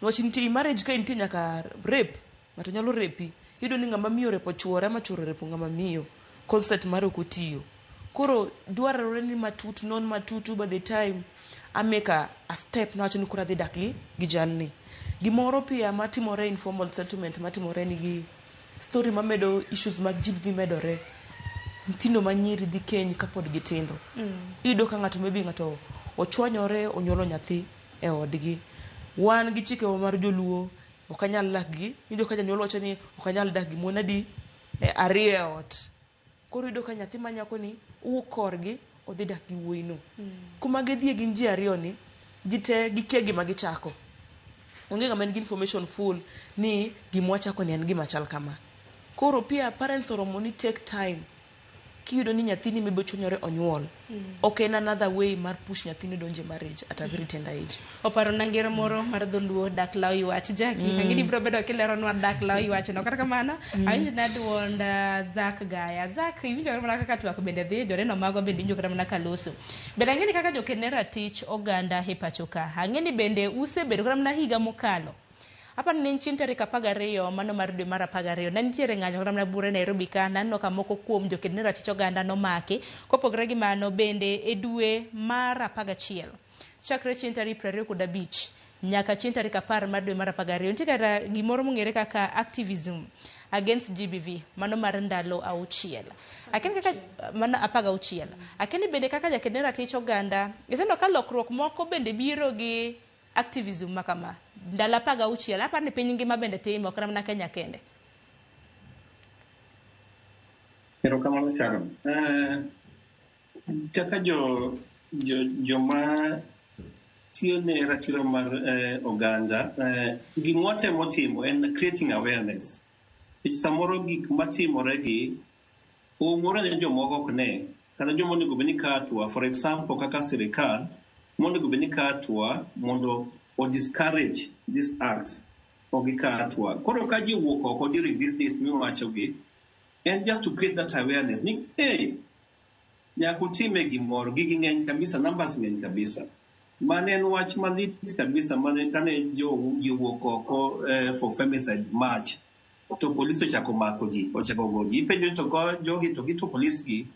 [SPEAKER 7] wach nitie marriage ka nitie nyaka rape, ng'ato nyalo repi. Iyudo ni ng'ama miyo orepo chuore ama chuore orepo ng'ama miyo, consent mare ok otiyo. Koro dwarore ni matut non matutu by the time I make a step nawacho ni koro adhi dak gi jalni. Gimoro pia matimore informal settlement matimore nigi story mamedo issues mag GBV medore. Nyithindo manyiri dhi keny kapod gitindo. Iyudo ka ng'ato maybe ng'ato ochwanyore onyuolo nyathi e odgi. Wan gi chikewa mar joluo ok anyal dak gi, iyudo ka janyuol wacho ni ok anyal dak gi mon adi ariyo e ot. Koro iyudo ka nyathi ma nyako ni wuok korgi odhi dak gi wuoyi no. Kuma gidhiye gin ji ariyo ni, ji te gikia gima gichako. Onge ng'ama nigi information full ni gima wachako ni en gima chal kama. Koro pia parents oromo ni take time kiyudo ni nyathini maybe ochwanyore onyuol. Ok en another way mar push nyathini donjo e marriage at a very tender age.
[SPEAKER 1] Oparona ngero moro mar dholuo dak law ywach. Jackie, ang'e ni ibiro bedo kileronwa dak law ywach no. Kata kamano, awinjo na duond Zack Gaya. Zack, iwinjo mana kaka twak bende dhi, joneno magwa bende winjo kata mana ka loso. Bende ang'e ni kaka joked ne ratich oganda e pacho ka. Ang'e ni bende usebedo kata mana higa mokalo. Aparo ni ne en chieng' tarik 12 mano mar dwe mar 12 ne nitiere ng'anyo kata mana bura e Nairobi ka naneno ka moko kuom joked ne ratich oganda nomaki. Kopogore gi mano bende e dwe mar 11 chakre chieng' tarik 25 nyaka chieng' tarik 10 mar dwe mar 12 nitie kata gimoro mong'ere kaka activism against GBV mano mar ndalo 6. Akia kaka mano 16. Akia ni bende kaka jaked ne ratich oganda iseneno ka lokruok moko bende biro gi activism ma kama ndalo 16 aparo ni piny ngima bende timo ok mana Kenya kende.
[SPEAKER 8] Erokamano Sharon. Kaka joma tiyo ne ratiro mar oganda, gima watemo timo en creating awareness. Nikech samoro gik matimore gi oumore ne jomoko ok ne, kata joma onego bed ni kawo hatua, for example kaka sirikal monego bed ni kawo hatua mondo o discourage this act ok gikaw hatua. Koro ka ji owuok oko during these days miwachogi, en just to create that awareness ni hey, Nyaka utime gimoro, gigi ng'eny kabisa, numbers ng'eny kabisa. Mane en wach malit kabisa mane kane jo wuok oko for femicide march to polis ochako mako ji, ochako go ji. Ipenjo ni to jogi to gito polis gi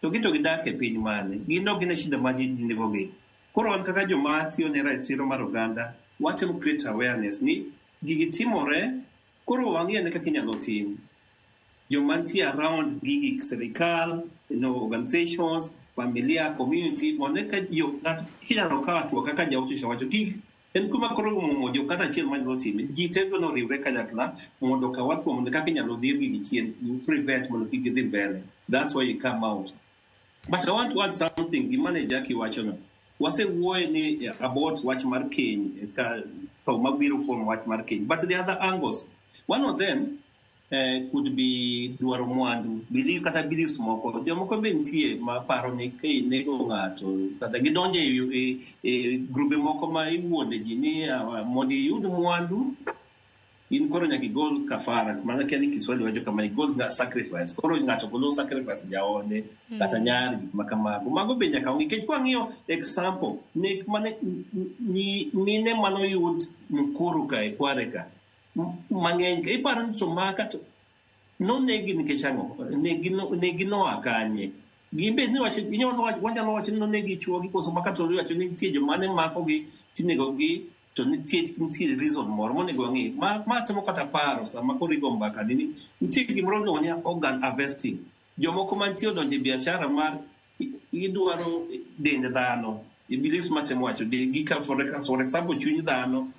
[SPEAKER 8] to gito gidak e piny mane? Gin ok gine shida ma ji nigo gi. Koro wan kaka joma tiyo ne ratiro mar oganda, watemo create awareness ni gigi timore, koro wang'i ane kaka inyalo tim. Joma nitie around gigi, sirikal, organizations, familia, community, mondo eka jo ng'ato kinyalo kawo hatua kaka jaote cha wacho gik en kuma koro omuomo jo kata achiel manyalo time ji te dwa noriwre kanyakla mondo okaw hatua mondo kaka inyalo dhir gigi chien, prevent mondo kik gidhi mbele. That's why you come out. But I want to add something gima ne Jackie wachono. Wasewuoye ni about wach mar keny ka tho mabiro kuom wach mar keny, but the other angles, one of them could be dwaro mwandu, belief kata beliefs moko. Jomoko be nitie ma paro ni ka inego ng'ato kata gidonjo e grube moko ma iwuonde ji ni mondo iyud mwandu in koro nyaka igol kafara. Mana kia ni Kiswahili wacho kama igol sacrifice. Koro ng'ato golo sacrifice jaode kata nyar, gik ma kamago. Mago be nyaka wang'i nikech kwang'iyo example nek mane mine manoyud Mukuru ka e Kware ka mang'eny ka iparo ni to maka to nonegi nikech ang'o? Negi noa kanye? Gin be niwacho wanyalo wacho ni nonegi chuogi koso maka to iwacho ni nitie joma ne makogi tinegogi to nitie reason moro monego wang'i ma temo kata paro sama koro igo mbaka ni nitie gimoro miluongo ni organ harvesting. Jomoko mantie odonjo e biashara mar gidwaro dend dhano, beliefs matemo wacho gi ka for example chuny dhano,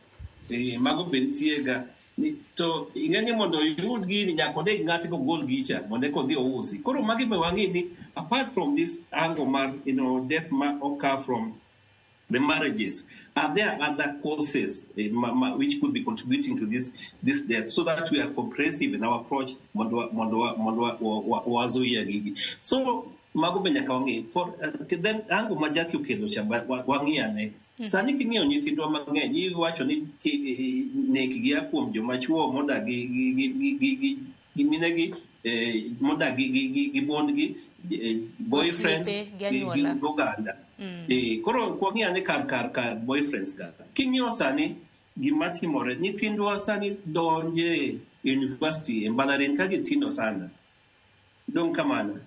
[SPEAKER 8] mago be nitie ga ni, to ing'e ni mondo oyud gini nyaka oneg ng'ato kogol gicha mondo eka odhi ousi. Koro magi be wang'i ni apart from this angle mar death ma occur from the marriages, are there other causes which could be contributing to this death, so that we are comprehensive in our approach mondo wazuia gigi. So mago be nyaka wang'i. For then angle ma Jackie okelo cha wang'i ane. Sani king'iyo nyithindwa mang'eny iwacho ni nek gi a kuom joma chuo modak gi minegi, modak gi mondgi, boyfriends
[SPEAKER 1] Osiepe gi
[SPEAKER 8] gi
[SPEAKER 1] anyuola.
[SPEAKER 8] Oganda. Koro kwang'i ane kar boyfriends ka. King'iyo sani gima timore, nyithindwa sani donje university e mbalariany ka gitindo sana. Dong kamano.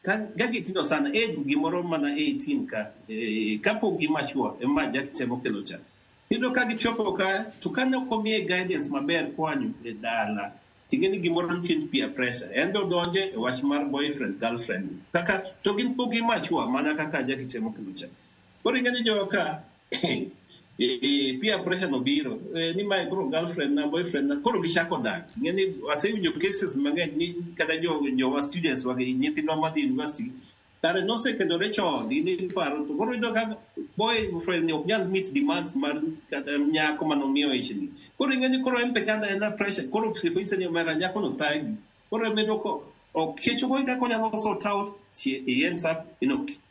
[SPEAKER 8] Ka gitindo sana, age gimoro mana 18 ka, kapok gi mature, ema Jackie temo kelo cha. Iyudo ka gichopo ka, to kane ok omiye guidance maber koa e dala, ting'e ni gimoro nitie ni peer pressure. En be odonje e wach mar boyfriend, girlfriend. Kaka, to gin pok gi mature mana kaka Jackie temo kelo cha. Koro ing'e ni joka, peer pressure no biro, ni mae koro girlfriend na, boyfriend na, koro gichako dak. Ing'e ni asewinjo cases mang'eny ni kata jo jowa students wagi, nyithindwa madhi university, kare nosekendore chon, in iparo, to koro iyudo ka boyfriend ni ok nyal meet demands mar kata nyako manomiyo ichni. Koro ing'e ni koro en be kata en a pressure, koro osiepe ni omera nyako no thagi. Koro emedo ko ok kecho kaka onyalo sort out, he ends up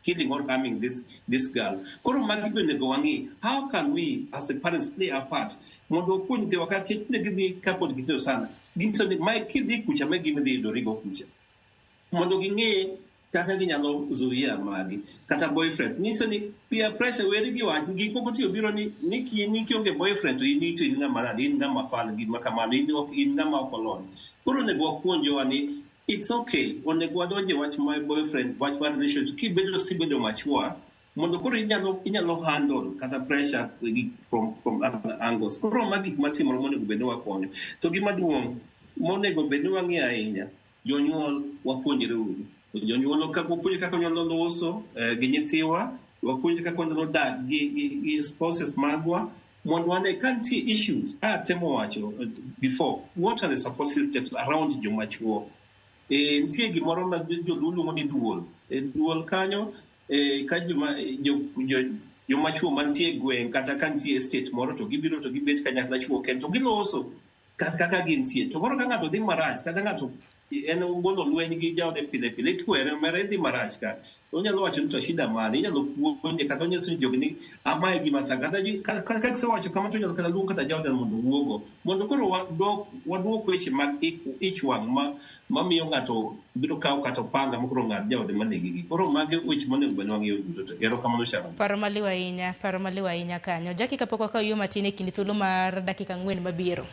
[SPEAKER 8] killing or harming this girl. Koro magi be onego wang'i, how can we as the parents play a part mondo wapuonj nyithiwa ka kech ne gidhi kapod gitindo sana. Ginyiso ni mae kidhi kucha mae gima idhi yudorigo kucha. Mondo ging'e kaka ginyalo zuia magi kata boyfriend nyiso ni peer pressure weri gi wach gik moko tiyo biro ni kionge boyfriend to in ng'ama nade, in ng'ama fal, gima kamano, in ok in ng'ama ok olony. Koro onego wapuonjowa ni it's okay, onego wadonje wach mar boyfriend, wach mar relationship kibedo sibedo mature mondo koro inyalo handle kata pressure from other angles. Koro magi gik matimore monego bed ni wakonyo. To gima duong' monego bed ni wang'iyo ahinya, jonyuol wapuonjre uru. Jonyuol ka wapuonjre kaka wanyalo loso gi nyithiwa, wapuonjre kaka wanyalo dak gi spouses magwa mondo wane ka nitie issues. Atemo wacho before, what are the support systems around joma chuo? Nitie gimoro ma joluo luongo ni duol. Duol kanyo ka joma chuo mantie e gweng' kata ka nitie estate moro to gibiro to gibet kanyakla chuo kendo to giloso kaka gintie. To koro ka ng'ato dhi marach kata ng'ato en ogolo lweny gi jaode pile pile ikwere omera idhi marach ka. Onyalo wacho ni to shida mane, inyalo puonje kata onyiso ni jogi ni amae gima thaga. Kata ka gisewacho kamano to onyalo kata luong kata jaode mondo owuogo. Mondo koro waduok weche mag ich wang' mamiyo ng'ato biro kawo kata opanga ma koro ng'ad jaode manege gi. Koro magi weche monego bed ni wang'iyo duto te. Erokamano Sharon.
[SPEAKER 1] Paro maliw ahinya, paro maliw ahinya kanyo. Jackie kapok wakawo yo matin e kind thuolo mar dakika 4 mabiro.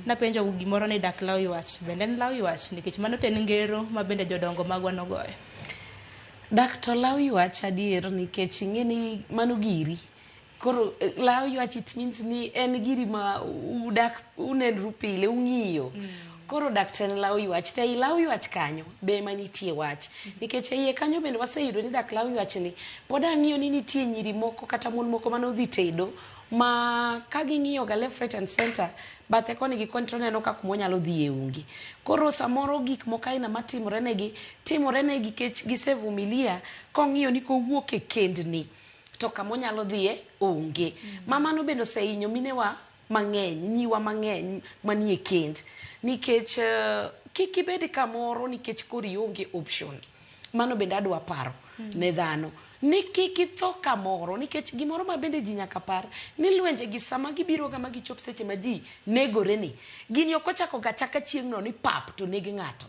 [SPEAKER 1] Napenjo gimoro ni dak law ywach. Bende en law ywach nikech mano to en ngero ma bende jodongo magwa nogoyo.
[SPEAKER 6] Dak to law ywach adier nikech ing'e ni mano giri. Koro law ywach it means ni en giri ma udak unenru pile ung'iyo. Koro dak to en law ywach. To ei law ywach kanyo be ema nitie wach. Nikech e iye kanyo bende waseyudo ni dak law ywach ni pod ang'iyo ni nitie nyiri moko kata mon moko manodhi tedo ma ka ging'iyo ga left, right and center bathe koni gi koni to oneno ka kuma onyalo dhiye onge. Koro samoro gik moko aina matimore negi timore negi nikech gisevumilia kong'iyo ni kowuok e kendni to kama onyalo dhiye onge. Ma mano bende osehinyo minewa mang'eny, nyiwa mang'eny manie kend. Nikech kik ibed kamoro nikech koro ionge option. Mano bende adwa paro ne dhano. Ni kik itho kamoro nikech gimoro ma bende ji nyaka par ni lwenje gi sama gibiro ga ma gichop seche ma ji negore ni gini ok ochako ga chaka chieng' no ni pap to neg ng'ato.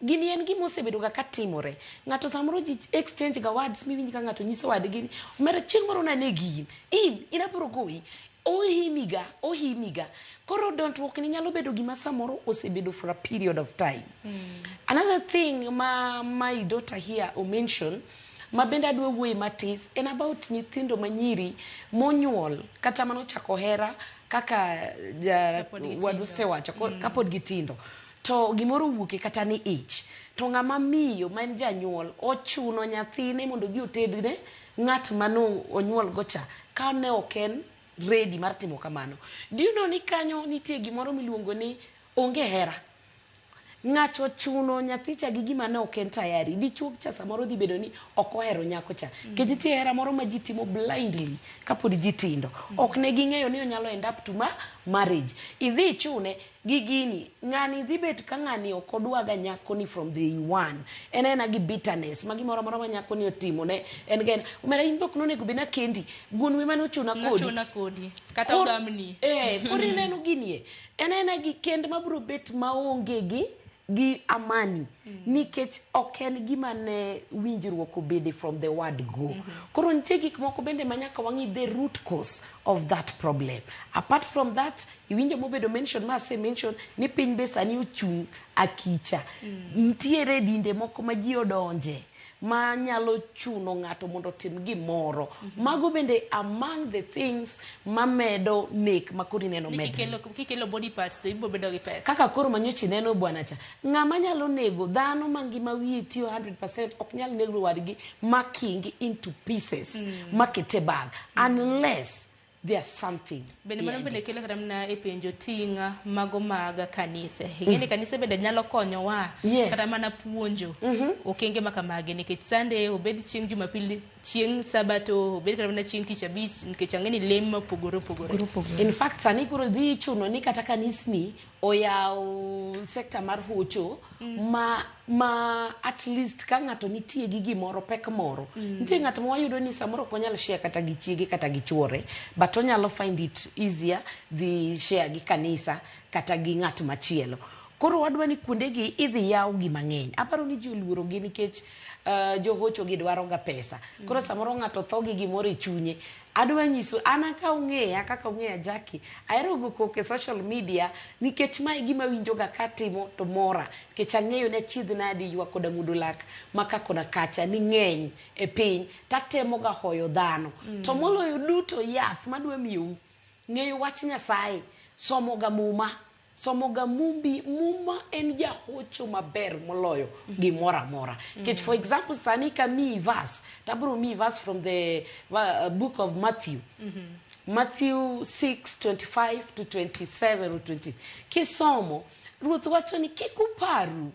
[SPEAKER 6] Gini en gima osebedo ga katimore. Ng'ato samoro ji exchange ga words miwinj ka ng'ato nyiso wadgi ni omera chieng' moro nanegi in abiro goyi. Ohimiga, ohimiga. Koro dondruok ni nyalo bedo gima samoro osebedo for a period of time. Another thing ma my daughter here o mention ma bende adwa wuoye matis en about nyithindo manyiri monyuol kata manochako hera kaka wadwa osewacho kapod gitindo. To gimoro owuoke kata ni ich. To ng'ama miyo ma en janyuol ochuno nyathine mondo odhi otedne ng'at mano onyuol go cha ka ne ok en ready mar timo kamano. Do you know ni kanyo nitie gimoro miluongo ni onge hera? Ng'ato ochuno nyathi cha gi gima ne ok en tayari. Dichuo cha samoro dhi bedo ni ok ohero nyako cha. Nikech nitie hera moro ma ji timo blindly kapod ji tindo. Ok ne ging'eyo ni onyalo end up to marriage. Idhi ichune gi gini. Ng'ani dhi bet ka ng'ani ok odwaga nyako ni from day one. En aena gi bitterness ma gimoro amora ma nyako ni otimo ne en ga en. Omera in be ok nonego bed nakendi. Wuon wi mane ochuna kodi.
[SPEAKER 1] Nochuna kodi. Kata ogamni.
[SPEAKER 6] Koro ineno gini e. En aena gi kend mabiro bet maonge gi amani. Nikech ok en gima ne winjruok obede from the word go. Koro nitie gik moko bende ma nyaka wang'i the root cause of that problem. Apart from that, iwinjo mobedo mention ma ase mention ni piny be sani ochung' akicha. Nitiere dinde moko ma ji odonje ma nyalo chuno ng'ato mondo otim gimoro. Mago bende among the things mamedo nek ma koro ineno
[SPEAKER 1] Ni
[SPEAKER 6] medre.
[SPEAKER 1] Kikelo body parts to ibiro bedo gi pesa.
[SPEAKER 6] Kaka koro manyocha ineno bwana cha. Ng'ama nyalo nego dhano mangima wiye tiyo 100% ok nyal nego wadgi ma kingi into pieces, ma kete bag unless there's something
[SPEAKER 1] Bende mano
[SPEAKER 6] behind
[SPEAKER 1] bende
[SPEAKER 6] it.
[SPEAKER 1] kelo kata mana e penjo ting' mago mag kanise. Ing'e ni kanise bende nyalo konyowa kata mana puonjo okenge ma kamagi nikech Sunday obed chieng' Jumapil, chieng' Sabato, obed kata mana chieng' tich abich nikech ang'e ni lem mopogore opogore.
[SPEAKER 6] In fact sani koro dhi chuno ni kata kanisni oyaw sekta mar hocho ma at least ka ng'ato nitie gi gimoro pek moro. Nitie ng'at ma wayudo ni samoro ok onyal share kata gi chiege kata gi chuore but onyalo find it easier dhi share gi kanisa kata gi ng'at machielo. Koro wadwa ni kuondegi idhi yaw gi mang'eny. Aparo ni ji oluoro gi nikech johocho gi dwaro ga pesa. Koro samoro ng'ato tho gi gimoro e chunye. Adwa nyiso an ka ung'eya kaka ung'eya Jackie, ahero go koko e social media nikech mae gima winjo ga katimo to mora. Nikech ang'eyo ni achiedh nadi ywak koda mudo lak ma kakona kacha ni ng'eny e piny tatemo ga hoyo dhano. To moloyo duto yath madwa miyou ng'eyo wach Nyasaye, somo ga muma. Somo ga mumbi, muma en jahocho maber moloyo gimoro amora. Nikech for example sani ka miyi verse, tabiro miyi verse from the book of Matthew. Matthew 6:25 to 27 or 20. Kisomo, Ruoth wacho ni kik uparu,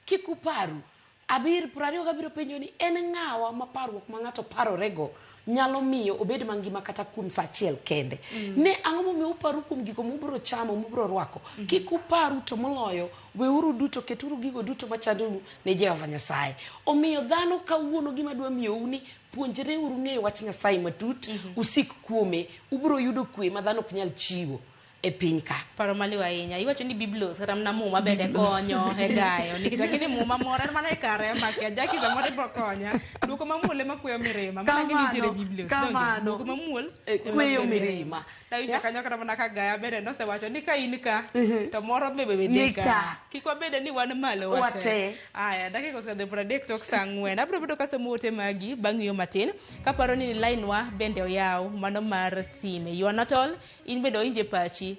[SPEAKER 6] kik uparu. 27 penjo ni en ng'awa ma parruok ma ng'ato parorego nyalo miyo obed mangima kata kuom sa achiel kende. Ne ang'o momiyo uparu kuom gigo mubiro chamo, mubiro rwako? Kik uparu to moloyo, weuru duto, keturu gigo duto machandou ne Jehova Nyasaye. Omiyo dhano kawuono gima dwa miyou ni puonjreuru ng'eyo wach Nyasaye matut, usik kuome, ubiro yudo kwe ma dhano ok nyal chiwo e piny ka.
[SPEAKER 1] Paro maliw ahinya. Iwacho ni Biblos kata mana Muma bende konyo e gayo. Nikech ang'e ni Muma moro en mana e kare ema kia. Jackie samoro ibiro konya. Duoko mamuol ema kweyo mirima. Mana gima nitiere e Biblos. Donge?
[SPEAKER 6] Kamano.
[SPEAKER 1] Duoko mamuol ema
[SPEAKER 6] Kweyo mirima.
[SPEAKER 1] Nawinjo kanyo kata mana ka Gaya bende nosewacho ni ka in ka to moro be bende
[SPEAKER 6] Ni
[SPEAKER 1] ka.
[SPEAKER 6] ka.
[SPEAKER 1] Kik wabede ni wan malo wate.
[SPEAKER 6] Wate.
[SPEAKER 1] Aya, dakika osekadho 30 tok saa 4. Abiro bedo kasomo ote magi bang' ng'iyo matin. Kaparo ni line wa bende oyaw mano mar sime. You are not all, in bende owinje pachi.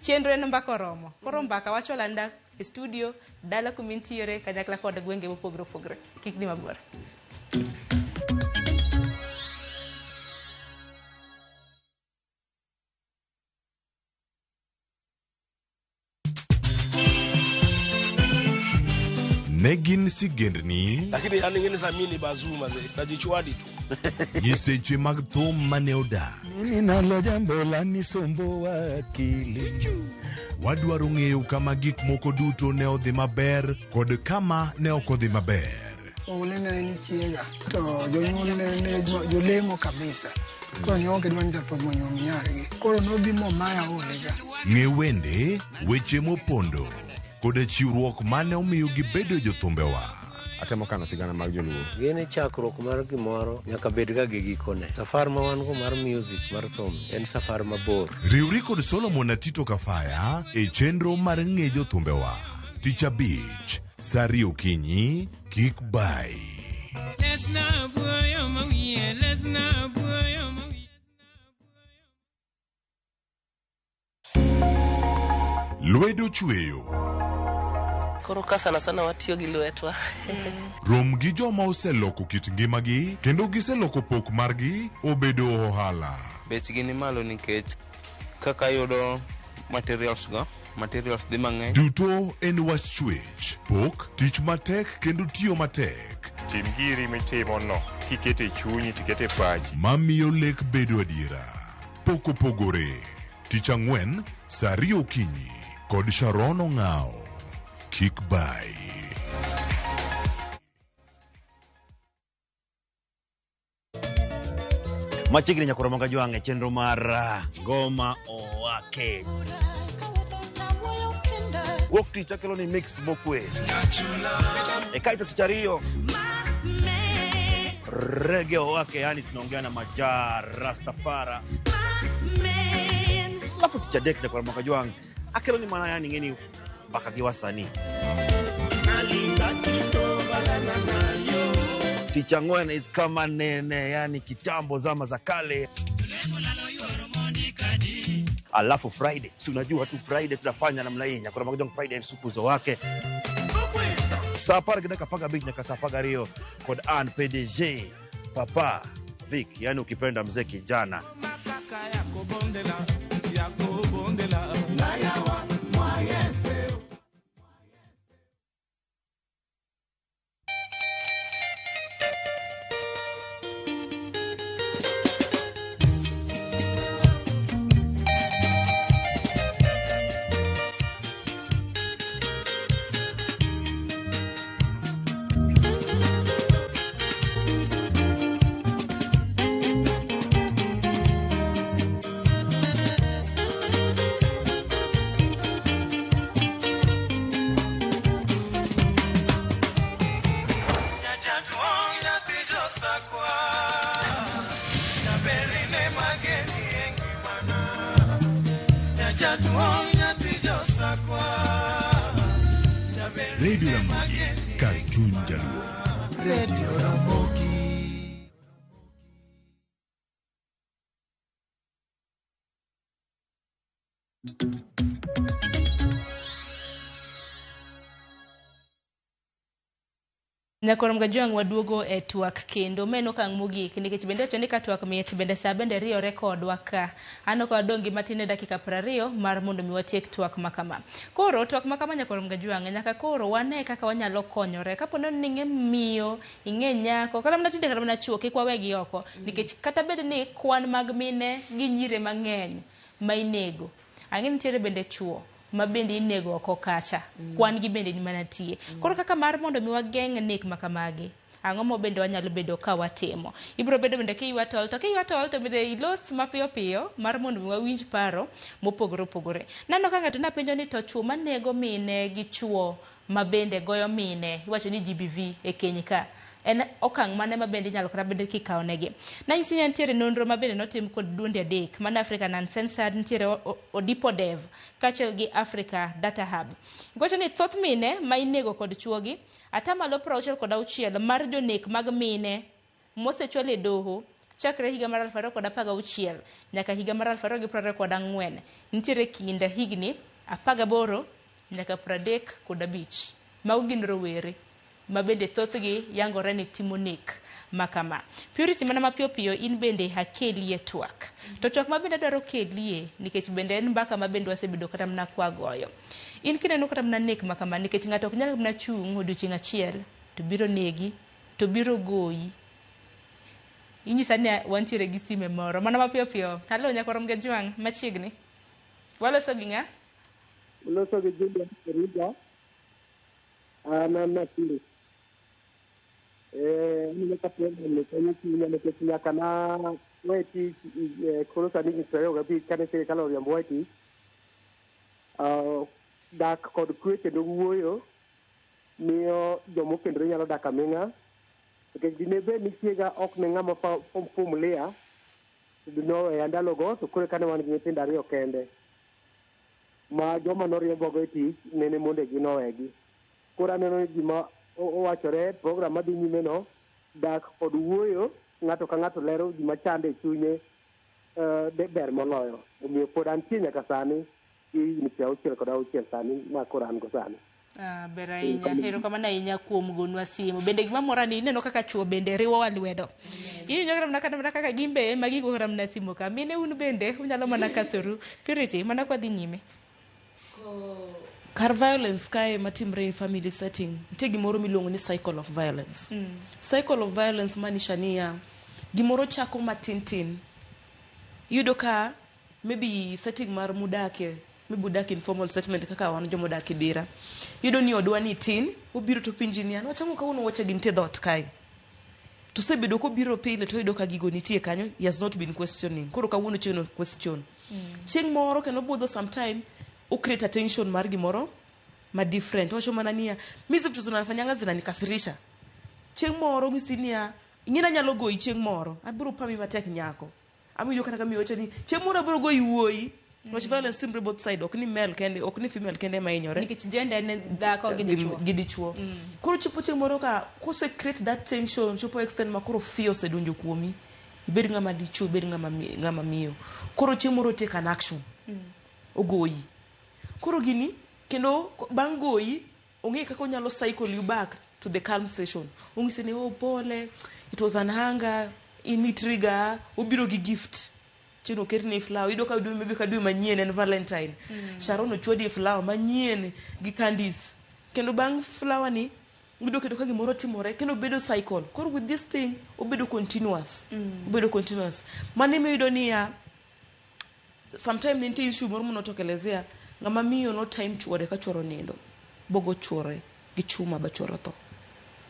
[SPEAKER 1] Chenro en mbaka oromo. Koro mbaka wachwalo anda e studio, dala kuma intiere, kanyakla kod gwenge mopogore opogore. Kik dhi mabor.
[SPEAKER 10] Ne gin sigendni,
[SPEAKER 16] Lakini yani ngine za mimi ni bazuma ze najichwadi tu.
[SPEAKER 10] nyiseche mag thum mane odak.
[SPEAKER 11] Mimi nalo jambo lanisumbua akili.
[SPEAKER 10] Wadwaro ng'eyo kama gik moko duto ne odhi maber kod kama ne ok odhi maber.
[SPEAKER 17] Oule ne en chiega to jonyuol ne ne jolemo kabisa. Koro ne ok gidwa ni jathum onyuom nyargi. Koro nobi momaya olega.
[SPEAKER 10] Ng'e wende, weche mopondo, koda chiwruok mane omiyo gibedo jothumbewa.
[SPEAKER 18] Atemo kano sigana mag joluo.
[SPEAKER 19] Gini chakruok mar gimoro nyaka bed ga gi gikone. Safar ma wan go mar music mar thum en safar mabor.
[SPEAKER 10] Riwri kod Solomon Atito Kafaya e chenro mar ng'e jothumbewa. Tich abich, saa ariyo okinyi, kik bai.
[SPEAKER 12] Lesna buoyo mawiye, lesna buoyo mawiye.
[SPEAKER 10] Lwedo chweyo.
[SPEAKER 20] Koro ka sana sana watiyo gi lwetwa.
[SPEAKER 10] Rom gi joma oseloko kit ngimagi kendo giseloko pok margi obedo ohala.
[SPEAKER 21] Bechgi ni malo nikech kaka yudo materials go, materials dhi mang'eny.
[SPEAKER 10] Duto en wach chwech, pok, tich matek kendo tiyo matek.
[SPEAKER 22] Tim giri mitimo no kikete chunyi tikete pachi.
[SPEAKER 10] Mamiyo lek bedo adiera. Pok opogore. Tich ang'wen, saa ariyo okinyi kod Sharon Ong'ao. Kik bai.
[SPEAKER 23] Machiegni nyakoro manga jwang' e chenro mar Ngoma Owake. Wuok tich akelo ni mix mokwe. E kaito tich ariyo rege owake, yani tunaongea na majaa Rastafara. Alafu tich adek nyakoro manga jwang' akelo ni mana yani ng'eni mbaka gi wasanii. Tich ang'wen is kama nene, yani kitambo zama za kale. Alafu Friday, si unajua tu Friday tunafanya namna hii. Nyakoro manga jwang' Friday supuzo wake. Saa apar gi dakika apar gabich nyaka saa apar gariyo kod an PDG Papa Vic, yani ukipenda mzee kijana.
[SPEAKER 10] Radio Ramogi, kar chuny jaluo.
[SPEAKER 11] Radio Ramogi.
[SPEAKER 1] Nyakorom Gajwang' waduogo e twak kendo ma en okang' mogik nikech bende wacho ni ka twak mit bende saa bende riyore kodwa ka. An ok adong' gi matin e dakika 20 mar mondo mi watiek twak ma kama. Koro twak ma kama Nyakorom Gajwang' nyaka koro wane kaka wanyalo konyore. Kapo ni ing'e miyo, ing'e nyako, kata mana tinde kata mana chuo kik wawegi oko nikech kata bed ni kwan mag mine gi nyire mang'eny ma inego. Ang'e nitiere bende chuo ma bende inego oko kacha. Kwan gi bende mana tie. Koro kaka mar mondo mi wageng' nek ma kamagi, ang'o ma bende wanyalo bedo ka watimo? Ibiro bedo bende kiywa tol, to kiywa tol to bende ilos mapiyo piyo mar mondo mi wawinj paro mopogore opogore. Naneno ka ng'ato napenjo ni to chuo manego mine gi chuo ma bende goyo mine, iwacho ni GBV e keny ka. En okang' mane ma bende inyalo kata bende kikawo negi. Nanyisi ni nitiere nonro ma bende notim kod duonde adek, mana African Uncensored, nitiere Odipodev, kaachiel gi Africa Data Hub. Giwacho ni thoth mine ma inego kod chuogi, atamalo 66 mar jonek mag mine mosechwal e doho chakre higa mar 2016 nyaka higa mar 2024 nitiere kind higni 18 nyaka 35. Mago gin rowere ma bende thothgi yangore ni timo nek ma kama. Purity mana mapiyo piyo in bende akelie twak. To twak ma bende adwaro kelie nikech bende en mbaka ma bende wasebedo kata mana kwagoyo. In kineno kata mana nek ma kama nikech ng'ato ok nyal mana chung' odiochieng' achiel to biro negi to biro goyi. Inyisa ni wantiere gi sime moro. Mana mapiyo piyo. Hello Nyakorom Gajwang' machiegni. Waloso gi ng'a?
[SPEAKER 2] Waloso gi Julius Riga. An Nakuru. Aneno ka program ni konyo chunya nikech nyaka na we tich koro sani higni 25 kane sirikal oriembowa e tich. Dak kod kwe kendo wuoyo miyo jomokendore nyalo dak aming'a nikech dine bed ni chiega ok ne ng'ama fumulia dinoweya ndalogo to koro kane wan gi nyithindo ariyo kende ma joma noriembogo e tich nene mondegi nowegi. Koro aneno ni gima owachore program madhi nyime no dak kod wuoyo ng'ato ka ng'ato lero gima chande e chunye ber moloyo. Omiyo pod antie nyaka sani gi higni 66 sani ma koro an go sani.
[SPEAKER 1] Ber ahinya, erokamano ahinya kuom gonwa simu. Bende gima mora ni ineno kaka chuo bende riwowa lwedo. Iwinjo kata mana kata mana kaka gimbe ema gigo kata mana simu ka. Mine un bende unyalo mana kasoru. Purity, mana kwa dhi nyime.
[SPEAKER 7] Kar violence kae matimre in family setting, nitie gimoro miluongo ni cycle of violence. Cycle of violence maanisha niya, gimoro chako matin tin. Iyudo ka maybe setting mar mudake, maybe udak informal settlement kaka wan jomodak Kibera. Iyudo ni odwa ni tin, obiro to penji niya, nwachang'o kawuono wuoche gi nitie dhoot kae. To osebedo kobiro pile to oyudo ka gigo nitie kanyo, he has not been questioning. Koro kawuono chieng' no question. Chieng' moro kendo budho sometime, o create attention mar gimoro ma different. Owacho mana niya, mi hizi vitu zinafanyanga zinanikasirisha. Chieng' moro onyisi niya, ing'e ni anyalo goyi chieng' moro, abiro pami matek nyako. Awinjo kata ka miyo wacho ni, chieng' moro abiro goyi wuoyi. Niwach violence timre both side, ok ni male kende, ok ni female kende ema hinyore.
[SPEAKER 1] Nikech gender en dhako gi dichuo.
[SPEAKER 7] Gi dichuo. Koro chopo chieng' moro ka kose create that tension, chopo extent ma koro fear osedonjo kuomi. Ibed ng'ama dichuo, ibed ng'ama miyo. Koro chieng' moro take an action. Ogoyi. Koro gini, kendo bang' goyi, ong'e kaka onyalo cycle you back to the calm session. Onyisi ni, oh pole, it was an anger, in trigger, obiro gi gift. Chieng' oketni flower, iyudo ka dwe maybe ka dwe manyien en Valentine. Sharon ochwadi flower manyien gi candies. Kendo bang' flower ni, iyudo kendo ka gimoro timore, kendo bedo cycle. Koro with this thing, obedo continuous. Obedo continuous. Mano ema iyudo niya, sometime ne nitie issue moro manotokelezea, ng'ama miyo no time chuore ka chuore onindo, bogo chuore gi chuma ba chuore otho.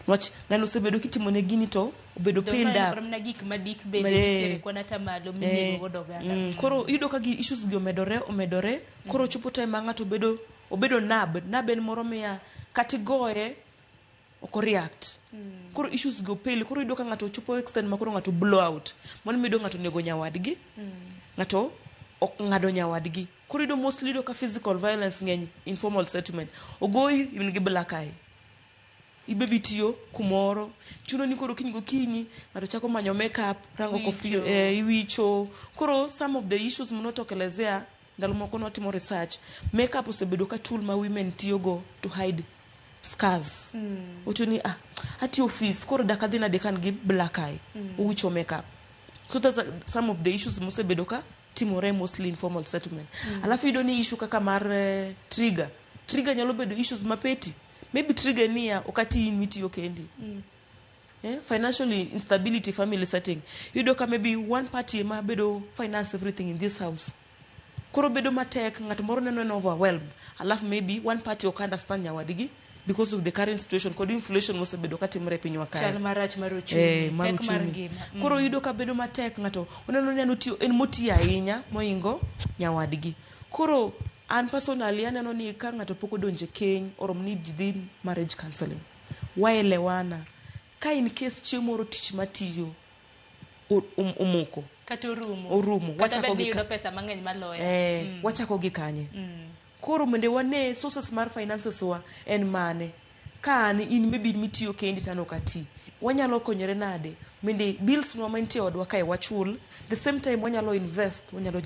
[SPEAKER 7] Niwach ng'ano osebedo kitimone gini to obedo pinned up.
[SPEAKER 1] Mana gik madik bende nitiere kwan atamalo minego godo oganda.
[SPEAKER 7] Koro iyudo ka gi issues gi omedore, omedore, koro chopo time ma ng'ato obedo nab, nab en moro miya kata igoye ok react. Koro issues go pile, koro iyudo ka ng'ato chopo extent ma koro ng'ato blow out. Mano iyudo ng'ato onego nyawadgi, ng'ato ok ng'ado nyawadgi. Koro iyudo mostly iyudo ka physical violence ng'eny informal settlement. Ogoyi in gi black eye. Ibe bitiyo kumoro, chuno ni koro kiny gokinyi ng'ato chako manyo makeup, rango kofi, iwicho. Koro some of the issues manotokelezea ndalo moko notimo research, makeup osebedo ka tool ma women tiyogo to hide Scars. Owacho ni ah, atiyo office koro dak adhi nade ka an gi black eye. Owicho makeup. So that's some of the issues mosebedo ka timore mostly informal settlement. Alafu iyudo ni issue kaka mar trigger. Trigger nyalo bedo issues mapeti. Maybe trigger niya ok ati in mitiyo kendi. Financial instability, family setting. Iyudo ka maybe one party ema bedo finance everything in this house. Koro bedo matek, ng'at moro neno en overwhelmed. Alafu maybe one party ok understand nyawadgi because of the current situation kod inflation mosebedo katimore e pinywa kae.
[SPEAKER 1] Chal marach mar ochumi,
[SPEAKER 7] mar
[SPEAKER 1] pek mar
[SPEAKER 7] ochumi.
[SPEAKER 1] ngima.
[SPEAKER 7] Koro iyudo ka bedo matek, ng'ato oneno ni en otiyo, en motiyo ahinya mohingo nyawadgi. Koro an personally aneno ni ka ng'ato pok odonjo e keny, orom ni ji dhi marriage counseling. Waelewana. Ka in case chieng' moro tich matiyo omoko.
[SPEAKER 1] Kata orumo.
[SPEAKER 7] Orumo.
[SPEAKER 1] Kata
[SPEAKER 7] Wachako
[SPEAKER 1] bed ni
[SPEAKER 7] gi
[SPEAKER 1] iyudo pesa mang'eny maloyo.
[SPEAKER 7] Wachako gi kanye? Koro mondo wane sources mar finances wa en mane? Ka an in maybe mitiyo kendi to an ok ati. Wanyalo konyore nade? Mondo bills nwa mantie e odwa kae wachul. The same time wanyalo invest, wanyalo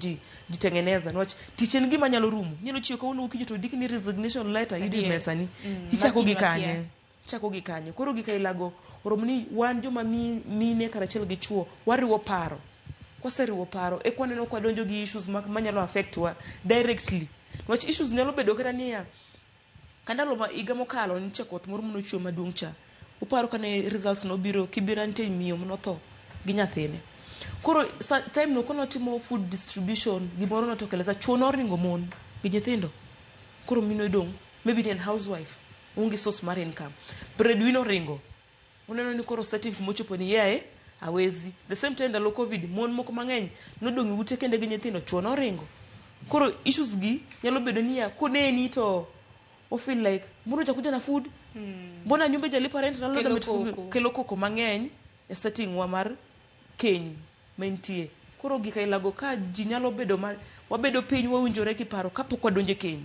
[SPEAKER 7] jitengeneza. Niwach tich en gima nyalo rumo. Inyalo chiew kawuono gokinyi to ondikni resignation letter yudo e mesa ni. Ichako gi
[SPEAKER 1] Makiny wakia.
[SPEAKER 7] kanye? Ichako gi kanye? Koro gik ailago orom ni wan joma mine karachiel gi chuo wariwo paro. Kwaseriwo paro eka waneno ka wadonjo gi issues manyalo affect wa directly. Niwach issues nyalo bedo kata niya, ka ndalo ma higa mokalo nitie koth moro manochwe maduong' cha. Uparo kane results nobiro, Kibera nitie miyo manotho gi nyathine. Koro time no kanotimo food distribution, gimoro notokeleza, chuo noringo mon gi nyithindo. Koro mine odong', maybe ne en housewife, onge source mar income. Breadwinner oringo. Oneno ni koro setting kumochopo ni yae, awezi. The same time ndalo Covid, mon moko mang'eny nodong' e ute kende gi nyithindo, chuo noringo. Koro issues gi nyalo bedo niya, koneni to o feel like, mbona hujakuja na food? Mbona nyumba hujalipa rent? Na
[SPEAKER 1] Kelo
[SPEAKER 7] labda ametufunga-
[SPEAKER 1] koko.
[SPEAKER 7] Kelo koko mang'eny e setting wa mar keny mantie. Koro gik ailago ka ji nyalo bedo ma wabedo piny wawinjore kiparo kapok wadonjo e keny.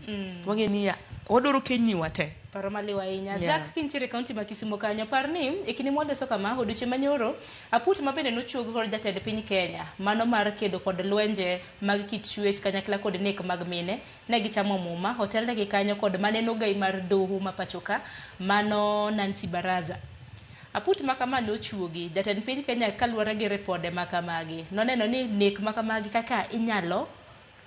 [SPEAKER 7] Wang'e niya, wadwaro keny ni wate.
[SPEAKER 1] Paro maliw ahinya. Zack, kintiere e kaunti ma Kisumu kanyo, par ni e kinde mwandeso kama, odiochieng' manyoro, aput ma bende nochuog kod jatend piny Kenya, mano mar kedo kod lwenje mag kit chwech kanyakla kod nek mag mine, ne gichamo muma, otelnegi kanyo kod maneno gai mar doho ma pacho ka, mano Nancy Baraza. Aput ma kama nochuogi, jatend piny Kenya kaluwore gi ripode ma kamagi, noneno ni nek ma kamagi kaka inyalo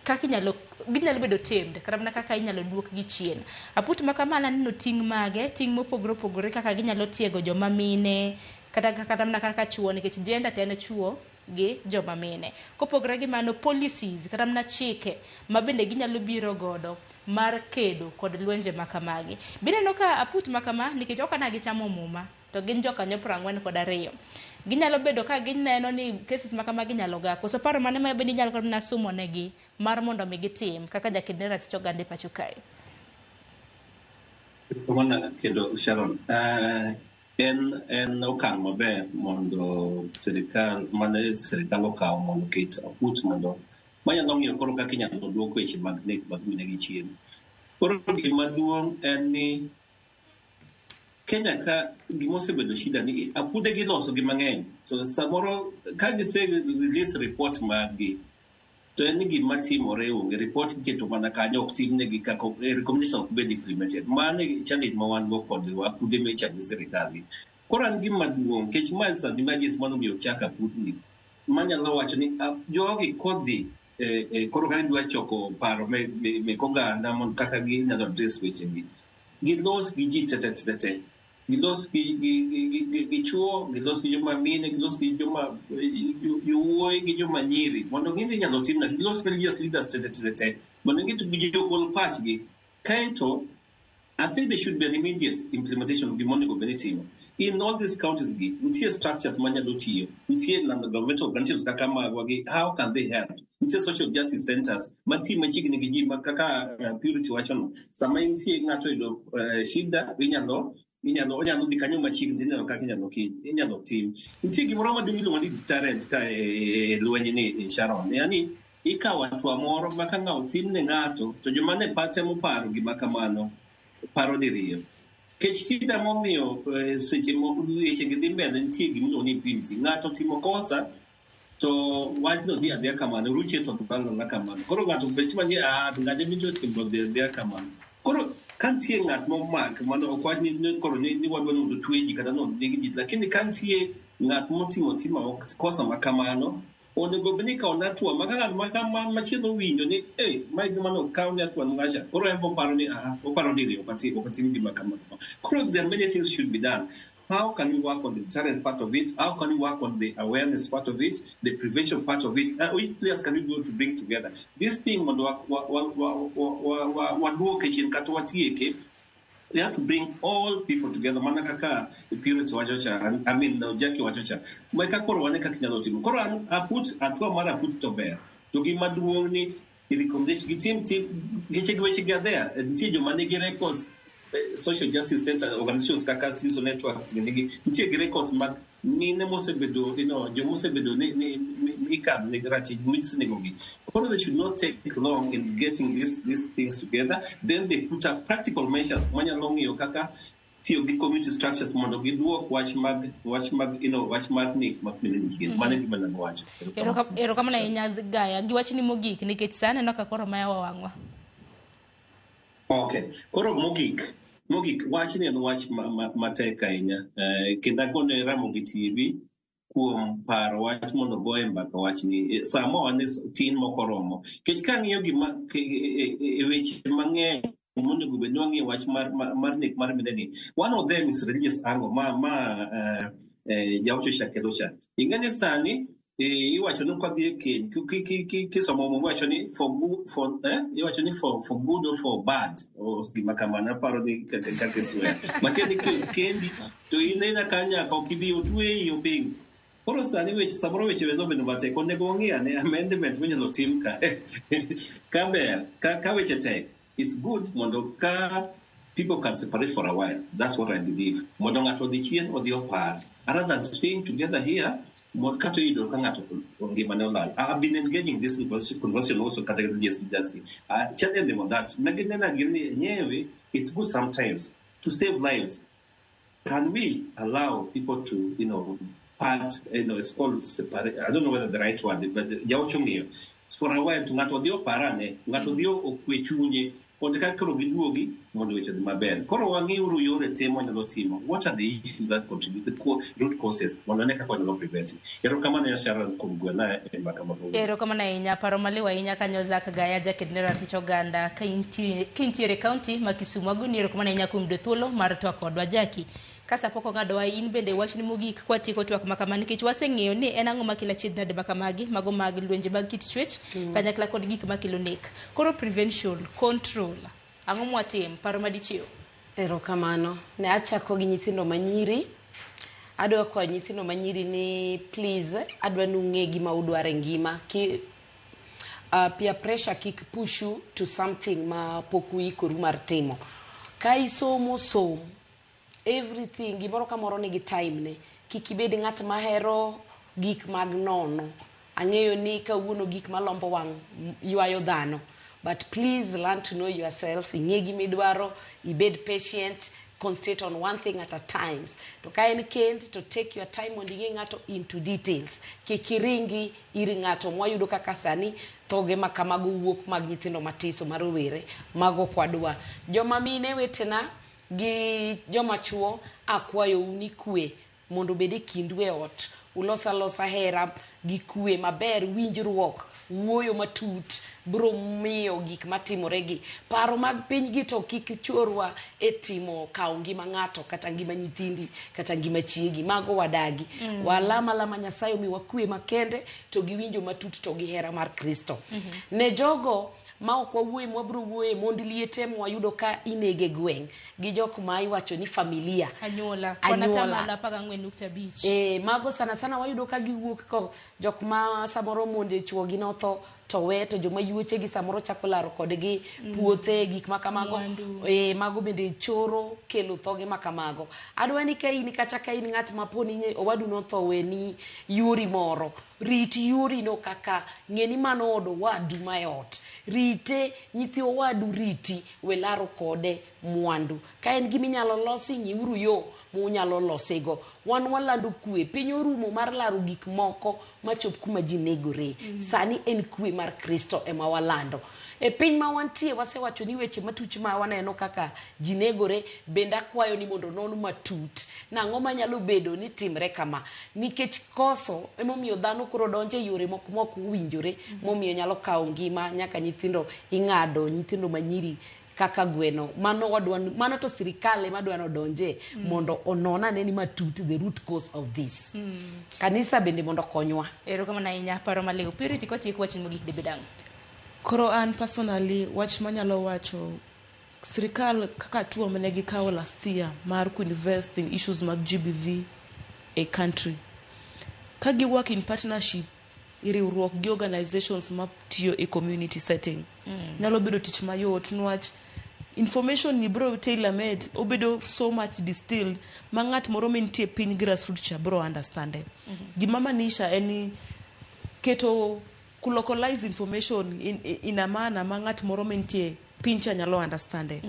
[SPEAKER 1] kaka inyalo ginyalo bedo tamed kata mana kaka inyalo duokgi chien. Aput ma kama naneno ting' mage, ting' mopogore opogore kaka ginyalo tiego joma mine kata mana kaka chuo, nikech gender to en chuo gi joma mine. Kopogore gi mano, policies kata mana chike ma bende ginyalo biro godo mar kedo kod lwenje ma kamagi. Bineno ka aput ma kama, nikech ok ana gichamo muma, to gin jokanyo 42. Ginyalo bedo ka gineno ni cases ma kamagi nyalo ga. Koso paro mane ma bende inyalo kata mana sumo negi mar mondo mi gitim kaka jaked ne ratich oganda e pacho kae?
[SPEAKER 8] Kamano kendo Sharon, en okang' maber mondo sirikal mane sirikal okawo mondo oket aput mondo manyalo ng'iyo koro kaka inyalo duok weche mag nek mag mine gi chien. Koro gima duong' en ni Kenya ka gima osebedo shida ni apude giloso gi mang'eny, to samoro ka gise release report maggi to en ni gima timore onge, report iketo mana kanyo, ok timnegi kaka recommendation ok bed implemented. Mano e challenge ma wan go kod apude michako gi sirikal gi. Koro an gima duong' nikech ma sani ma mano chak apudni manyalo wacho ni jogi kodhi koro ka gidwa choko paro mek oganda mondo kaka ginyalo address wechegi, gilos gi ji te te te te, gilos gi chuo, gilos gi joma mine, gilos gi joma yowuoyi gi joma nyiri mondo ng'i ni inyalo tim nade, gilos religious leaders te te te te mondo ng'i to ji ogol pachgi. Kaeto I think there should be an immediate implementation of gima onego bed ni itimo. In all these counties gi, nitie structures manyalo tiyo, nitie non-governmental organizations kaka magwa gi, how can they help? Nitie social justice centers mantie machiegni gi ji ma kaka Purity wachono. Sama nitie ng'ato oyudo shida, inyalo onyalo dhi kanyo machiegni tineno kaka inyalo tim. Nitie gimoro maduong' miluongo ni deterrent ka e lweny ni Sharon. Yani ikawo hatua moro ma ka ng'ato otim ne ng'ato to joma ne temo paro gima kamano paro diriyo. Kech shida momiyo seche moko weche gi dhi mbele nitie gima iluongo ni impunity. Ng'ato timo kosa to wachno dhi adhiya kamano, ruche to lal ala kamano. Koro ng'ato bet ma ni ah ng'ato winjo timo dhi adhiya kamano. Koro Ka nitie ng'at momak, mano ok wach ni koro ni wadwa ni mondo otwe ji kata ni neg ji, lakini ka nitie ng'at motimo timo kosa ma kamano, onego bed ni ikawo ne hatua ma ka ng'at machielo owinjo ni eh, mae gima nokaw ne hatua ng'acha, koro en be oparo ni aha, oparo diriyo, ok atim gima kama. Koro there are many things should be done. How can we work on the deterrent part of it? How can we work on the awareness part of it, the prevention part of it? Which players can we go to bring together? This thing mondo waduoke chien kata watieke, we have to bring all people together. Mana kaka Purity wacho cha, I mean, Jackie wacho cha. Meka koro wane kaka inyalo timo. Koro an aput, hatua mar aput to ber. To gima duong' ni recommendation, gitim tim, geche weche gi are there. Nitie joma nigi records, social justice center organizations kaka CSO networks nigi nitie gi records mag mine mosebedo, jomosebedo ni ikadho negi ratich misenegogi. Koro they should not take long in getting these things together. Then they put up practical measures manyalo ng'iyo kaka tiyo gi community structures mondo giduok wach mag wach mar nek mag mine ni chien. Mano e gima nalo wacho.
[SPEAKER 1] Erokamano ahinya Gaya. Gi wachni mogik nikech sa aneno ka koro mayawa wang'wa.
[SPEAKER 8] Okay. Koro mogik wachni en wach matek ahinya. Kendo agone Ramogi TV kuom paro wach mondo goye mbaka wachni. Sama wan tin mok oromo. Nikech ka ang'iyo gima e weche mang'eny monego bed ni wang'iyo wach mar nek mar minegi. One of them is religious angle ma jawacho cha kelo cha. Ing'e ni sani iwacho ni kodhi e keny kisomo Muma iwacho ni for good, for iwacho ni for good or for bad o gima kamano aparo ni kaka swear. Matiende ni kendi to inena ka nyaka ok ibi otweyi oping. Koro sani weche samoro weche nobedo matek onego wang'i ane amendment minyalo tim ka. Ka ber ka weche tek, it's good mondo ka people can separate for a while. That's what I believe. Mondo ng'ato odhi chien odhi opar. Rather than staying together here, kato yudo ka ng'ato ngimane olal. I've been engaging this conversation also kata religious leaders. Challenge them on that. Maginena gini nyewe, it's good sometimes to save lives. Can we allow people to, part, it's called separate. I don't know whether the right word, but jawacho ng'iyo. For a while to ng'ato odhi oparane, ng'ato odhi okwe chunye, mondo ka koro giduogi mondo weche odhi maber. Koro wang'iuru yore te mwanyalo timo. What are the issues that contribute, the root causes, mondo wane kaka wanyalo prevent. Erokamano Sharon kuom gwena e mbaka ma kawuono.
[SPEAKER 1] Erokamano ahinya, paro maliw ahinya kanyo Zack Gaya, jaked ne ratich oganda ka intiere kaunti ma Kisumu. Agoni erokamano ahinya kuom yudo thuolo mar twak kodwa. Jackie, ka sa pok ong'adowa, in bende wachni mogik kwatieko twak ma kama nikech waseng'eyo ni en ang'o makelo achiedh nade ma kamagi, mago mag lwenje mag kit chwech kanyakla kod gik makelo nek. Koro prevention, control, ang'o mwatim, paro madichiw?
[SPEAKER 6] Erokamano. Ne achako gi nyithindo manyiri. Adwa kwayo nyithindo manyiri ni please, adwa ni ung'e gima udwaro e ngima. Peer pressure kik push you to something ma pok uikoru mar timo. Ka isomo, som. Everything, gimoro kamoro nigi time ne. Kik ibed ng'at mahero gik mag nono. Ang'eyo ni kawuono gik malombo wang' ywayo dhano. But please learn to know yourself. Ing'e gima idwaro, ibed patient, concentrate on one thing at a time. To ka en kend, to take your time mondo ing'e ng'ato into details. Kik iringi ir ng'ato mwayudo kaka sani thoge ma kamago wuok mag nyithindo matiso ma rowere, mago ok wadwa. Joma mine wetena gi joma chuo, akwayou ni kwe mondo obed e kindu e ot. Ulos alosa hera gi kwe maber, winjruok, wuoyo matut biro miyo gik matimore gi. Paro mag piny gi to kik chorwa e timo kawo ngima ng'ato kata ngima nyithindi kata ngima chiegi, mago wadagi. Walama lama Nyasaye omiwa kwe makende to gi winjo matut to gi hera mar Kristo. Ne jogo ma ok wawuoye mwabiro wuoye mond liete mwayudo ka inege gweng' gi jok ma iwacho ni familia.
[SPEAKER 1] Anyuola. Kwan atamalo 14.5.
[SPEAKER 6] Mago sana sana wayudo ka giwuok ko jok ma samoro monde chuogi notho to we to joma yuoche gi samoro chako laro kodgi puothe gik ma kamago. Mago bende choro kelo thoge ma kamago. Adwa ni ka in kata ka in ng'at ma poni owadu notho we ni yuori moro, rit yuori no kaka ng'e ni mano od owadu ma e ot. Rite nyithi owadu riti, we laro kode mwandu. Ka en gima inyalo losi, ng'iuru yo munyalo losego. Wan walando kwe, piny orumo mar laro gik moko machop kuma ji negore. Sani en kwe mar Kristo ema walando. E piny ma wantie wasewacho ni weche matuch ma waneno kaka ji negore bende akwayo ni mondo non matut. Nang'o manyalo bedo ni timre kama? Nikech koso emomiyo dhano koro donjo e yore moko mok owinjore momiyo nyalo kawo ngima nyaka nyithindo ing'ado nyithindo manyiri kaka gweno. Mano wadwa mano to sirikal ema dwa nodonje mondo onon ane ni matut the root cause of this. Kanisa bende mondo okonywa.
[SPEAKER 1] Erokamano ahinya paro maliw. Purity kotiek wachni mogik dibed ang'o?
[SPEAKER 7] Koro an personally wach manyalo wacho sirikal kaka hatua mane gikawo last year mar kuinvest in issues mag GBV e country. Ka gi work in partnership e riwruok gi organizations matiyo e community setting. Nyalo bedo tich mayot niwach information ni bro tailor made obedo so much distilled ma ng'at moro mantie piny grassroots cha bro understand e. Gima maanisha en ni keto kulocalize information in a manner ma ng'at moro mantie piny cha nyalo understand e.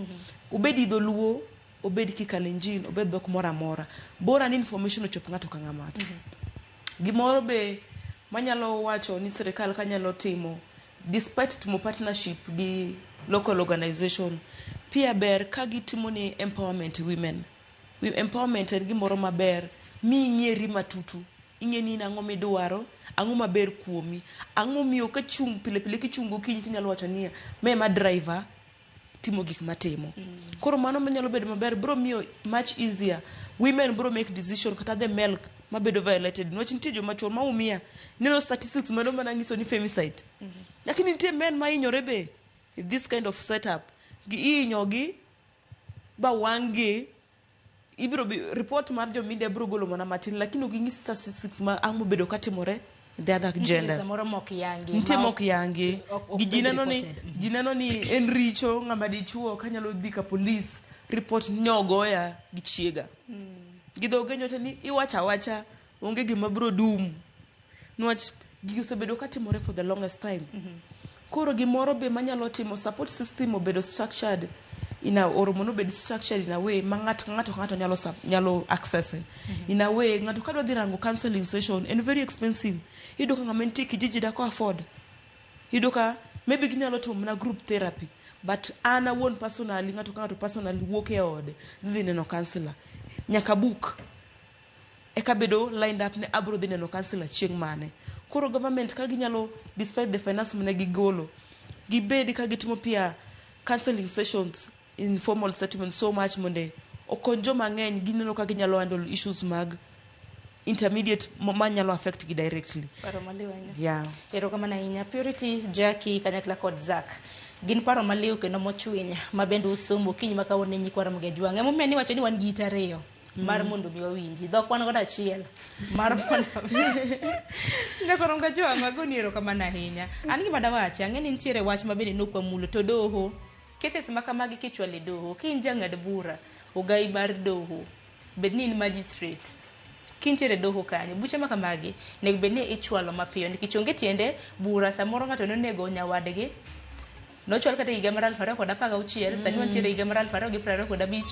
[SPEAKER 7] Obed dholuo, obed kikalenjin, obed dhok moro amora. Bora ni information ochop ng'ato ka ng'ato. Gimoro be manyalo wacho ni sirikal kanyalo timo despite timo partnership gi local organization pia ber ka gitimo ni empowerment women. Empowerment en gimoro maber mi ing'eri matutu ing'e ni in ang'o midwaro ang'o maber kuomi ang'o momiyo ka chung pile pile kichung gokinyi tinyalo wacho niya ma ema driver timo gik matimo. Koro mano manyalo bedo maber bro miyo much easier women bro make decision kata the milk mabedo violated niwach nitie joma chuo maumia neno statistics mano mana nyiso ni femicide lakini nitie men mahinyore be in this kind of setup gi ihinyogi ba wang' gi ibiro bi report mar jo media biro golo mana matin lakini ok ging'is statistics ma ang' mobedo katimore in the other
[SPEAKER 1] Nitiere
[SPEAKER 7] gender
[SPEAKER 1] samoro mok yangi.
[SPEAKER 7] Nitie
[SPEAKER 1] ma
[SPEAKER 7] mok yangi
[SPEAKER 1] ok
[SPEAKER 7] gi ji
[SPEAKER 1] bed
[SPEAKER 7] neno ni
[SPEAKER 1] reported.
[SPEAKER 7] ji neno ni en richo ng'ama dichuo kanyalo dhi ka polis report nyogoya gi chiega gi dho genyo to ni iwacho awacha onge gima biro dum niwach gigi osebedo katimore for the longest time koro gimoro be manyalo timo support system obedo structured in a or mondo obed structured in a way ma ng'ato ka ng'ato ka ng'ato nyalo nyalo access e. In a way ng'ato kadwa dhi rango counseling session en very expensive iyudo ka ng'ama nitie kijiji dak afford iyudo ka maybe ginyalo timo mana group therapy but an awuon personally ng'ato ka ng'ato personally wuok e ode dhi neno counselor nyaka book eka bedo lined up ne abro dhi neno counselor chieng' mane koro government ka ginyalo despite the finance mane gigolo gibed ka gitimo pia counseling sessions in formal settlement so much mondo okony joma ng'eny gineno ka ginyalo handle issues mag intermediate manyalo affect gi directly.
[SPEAKER 1] Paro maliw ahinya.
[SPEAKER 7] Yeah.
[SPEAKER 1] Erokamano ahinya. Purity, Jackie, kanyakla kod Zack. Gin paro maliw kendo mochwiny ma bende usomo okinyi ma kawuono ne nyikwa Ramogi Ajwang'. Emomiyo niwacho ni wan gi it ariyo mar mondo mi wawinji. Dhok wan godo achiel mar mondo Nyako Ramogi Ajwang' agoni erokamano ahinya. An gima dawachi, ang'e ni nitiere wach ma bende nok wamulo to doho. Cases ma kamagi kichwalo e doho, ka in jang'ad bura, ogai mar doho, bed ni in magistrate, kintiere e doho kanyo buche ma kamagi nego bed ni ichwalo mapiyo nikech onge tiende bura samoro ng'ato nonego nyawadgi nochwal kata higa mar 2016 sani wantiere higa mar 2025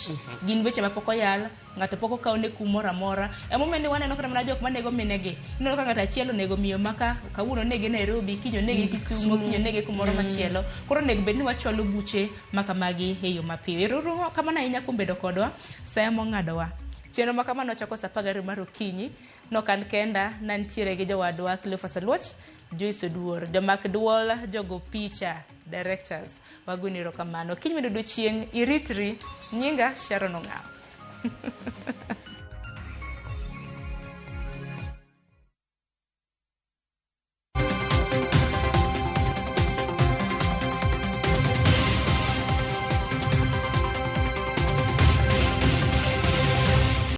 [SPEAKER 1] gin weche mapok oyal ng'ato pok okaw ne kum moro amora emomiyo ni waneno kata mana jok manego minegi ineno ka ng'ato achiel onego miyo maka kawuono onege Nairobi kiny onege Kisumu kiny onege kumoro machielo koro onego bed ni wachwalo buche ma kamagi e yo mapiyo ero kamano ahinya kuom bedo kodwa saya mong'adowa chenro ma kamano chako sa 12 mar okinyi nok an kenda nantiere gi jowadwa Cleophas Oluoch Joyce Oduor jomak duol jogo picha directors wagoni erokamano kiny medo odiochieng' iritri nyinga Sharon Ong'awo.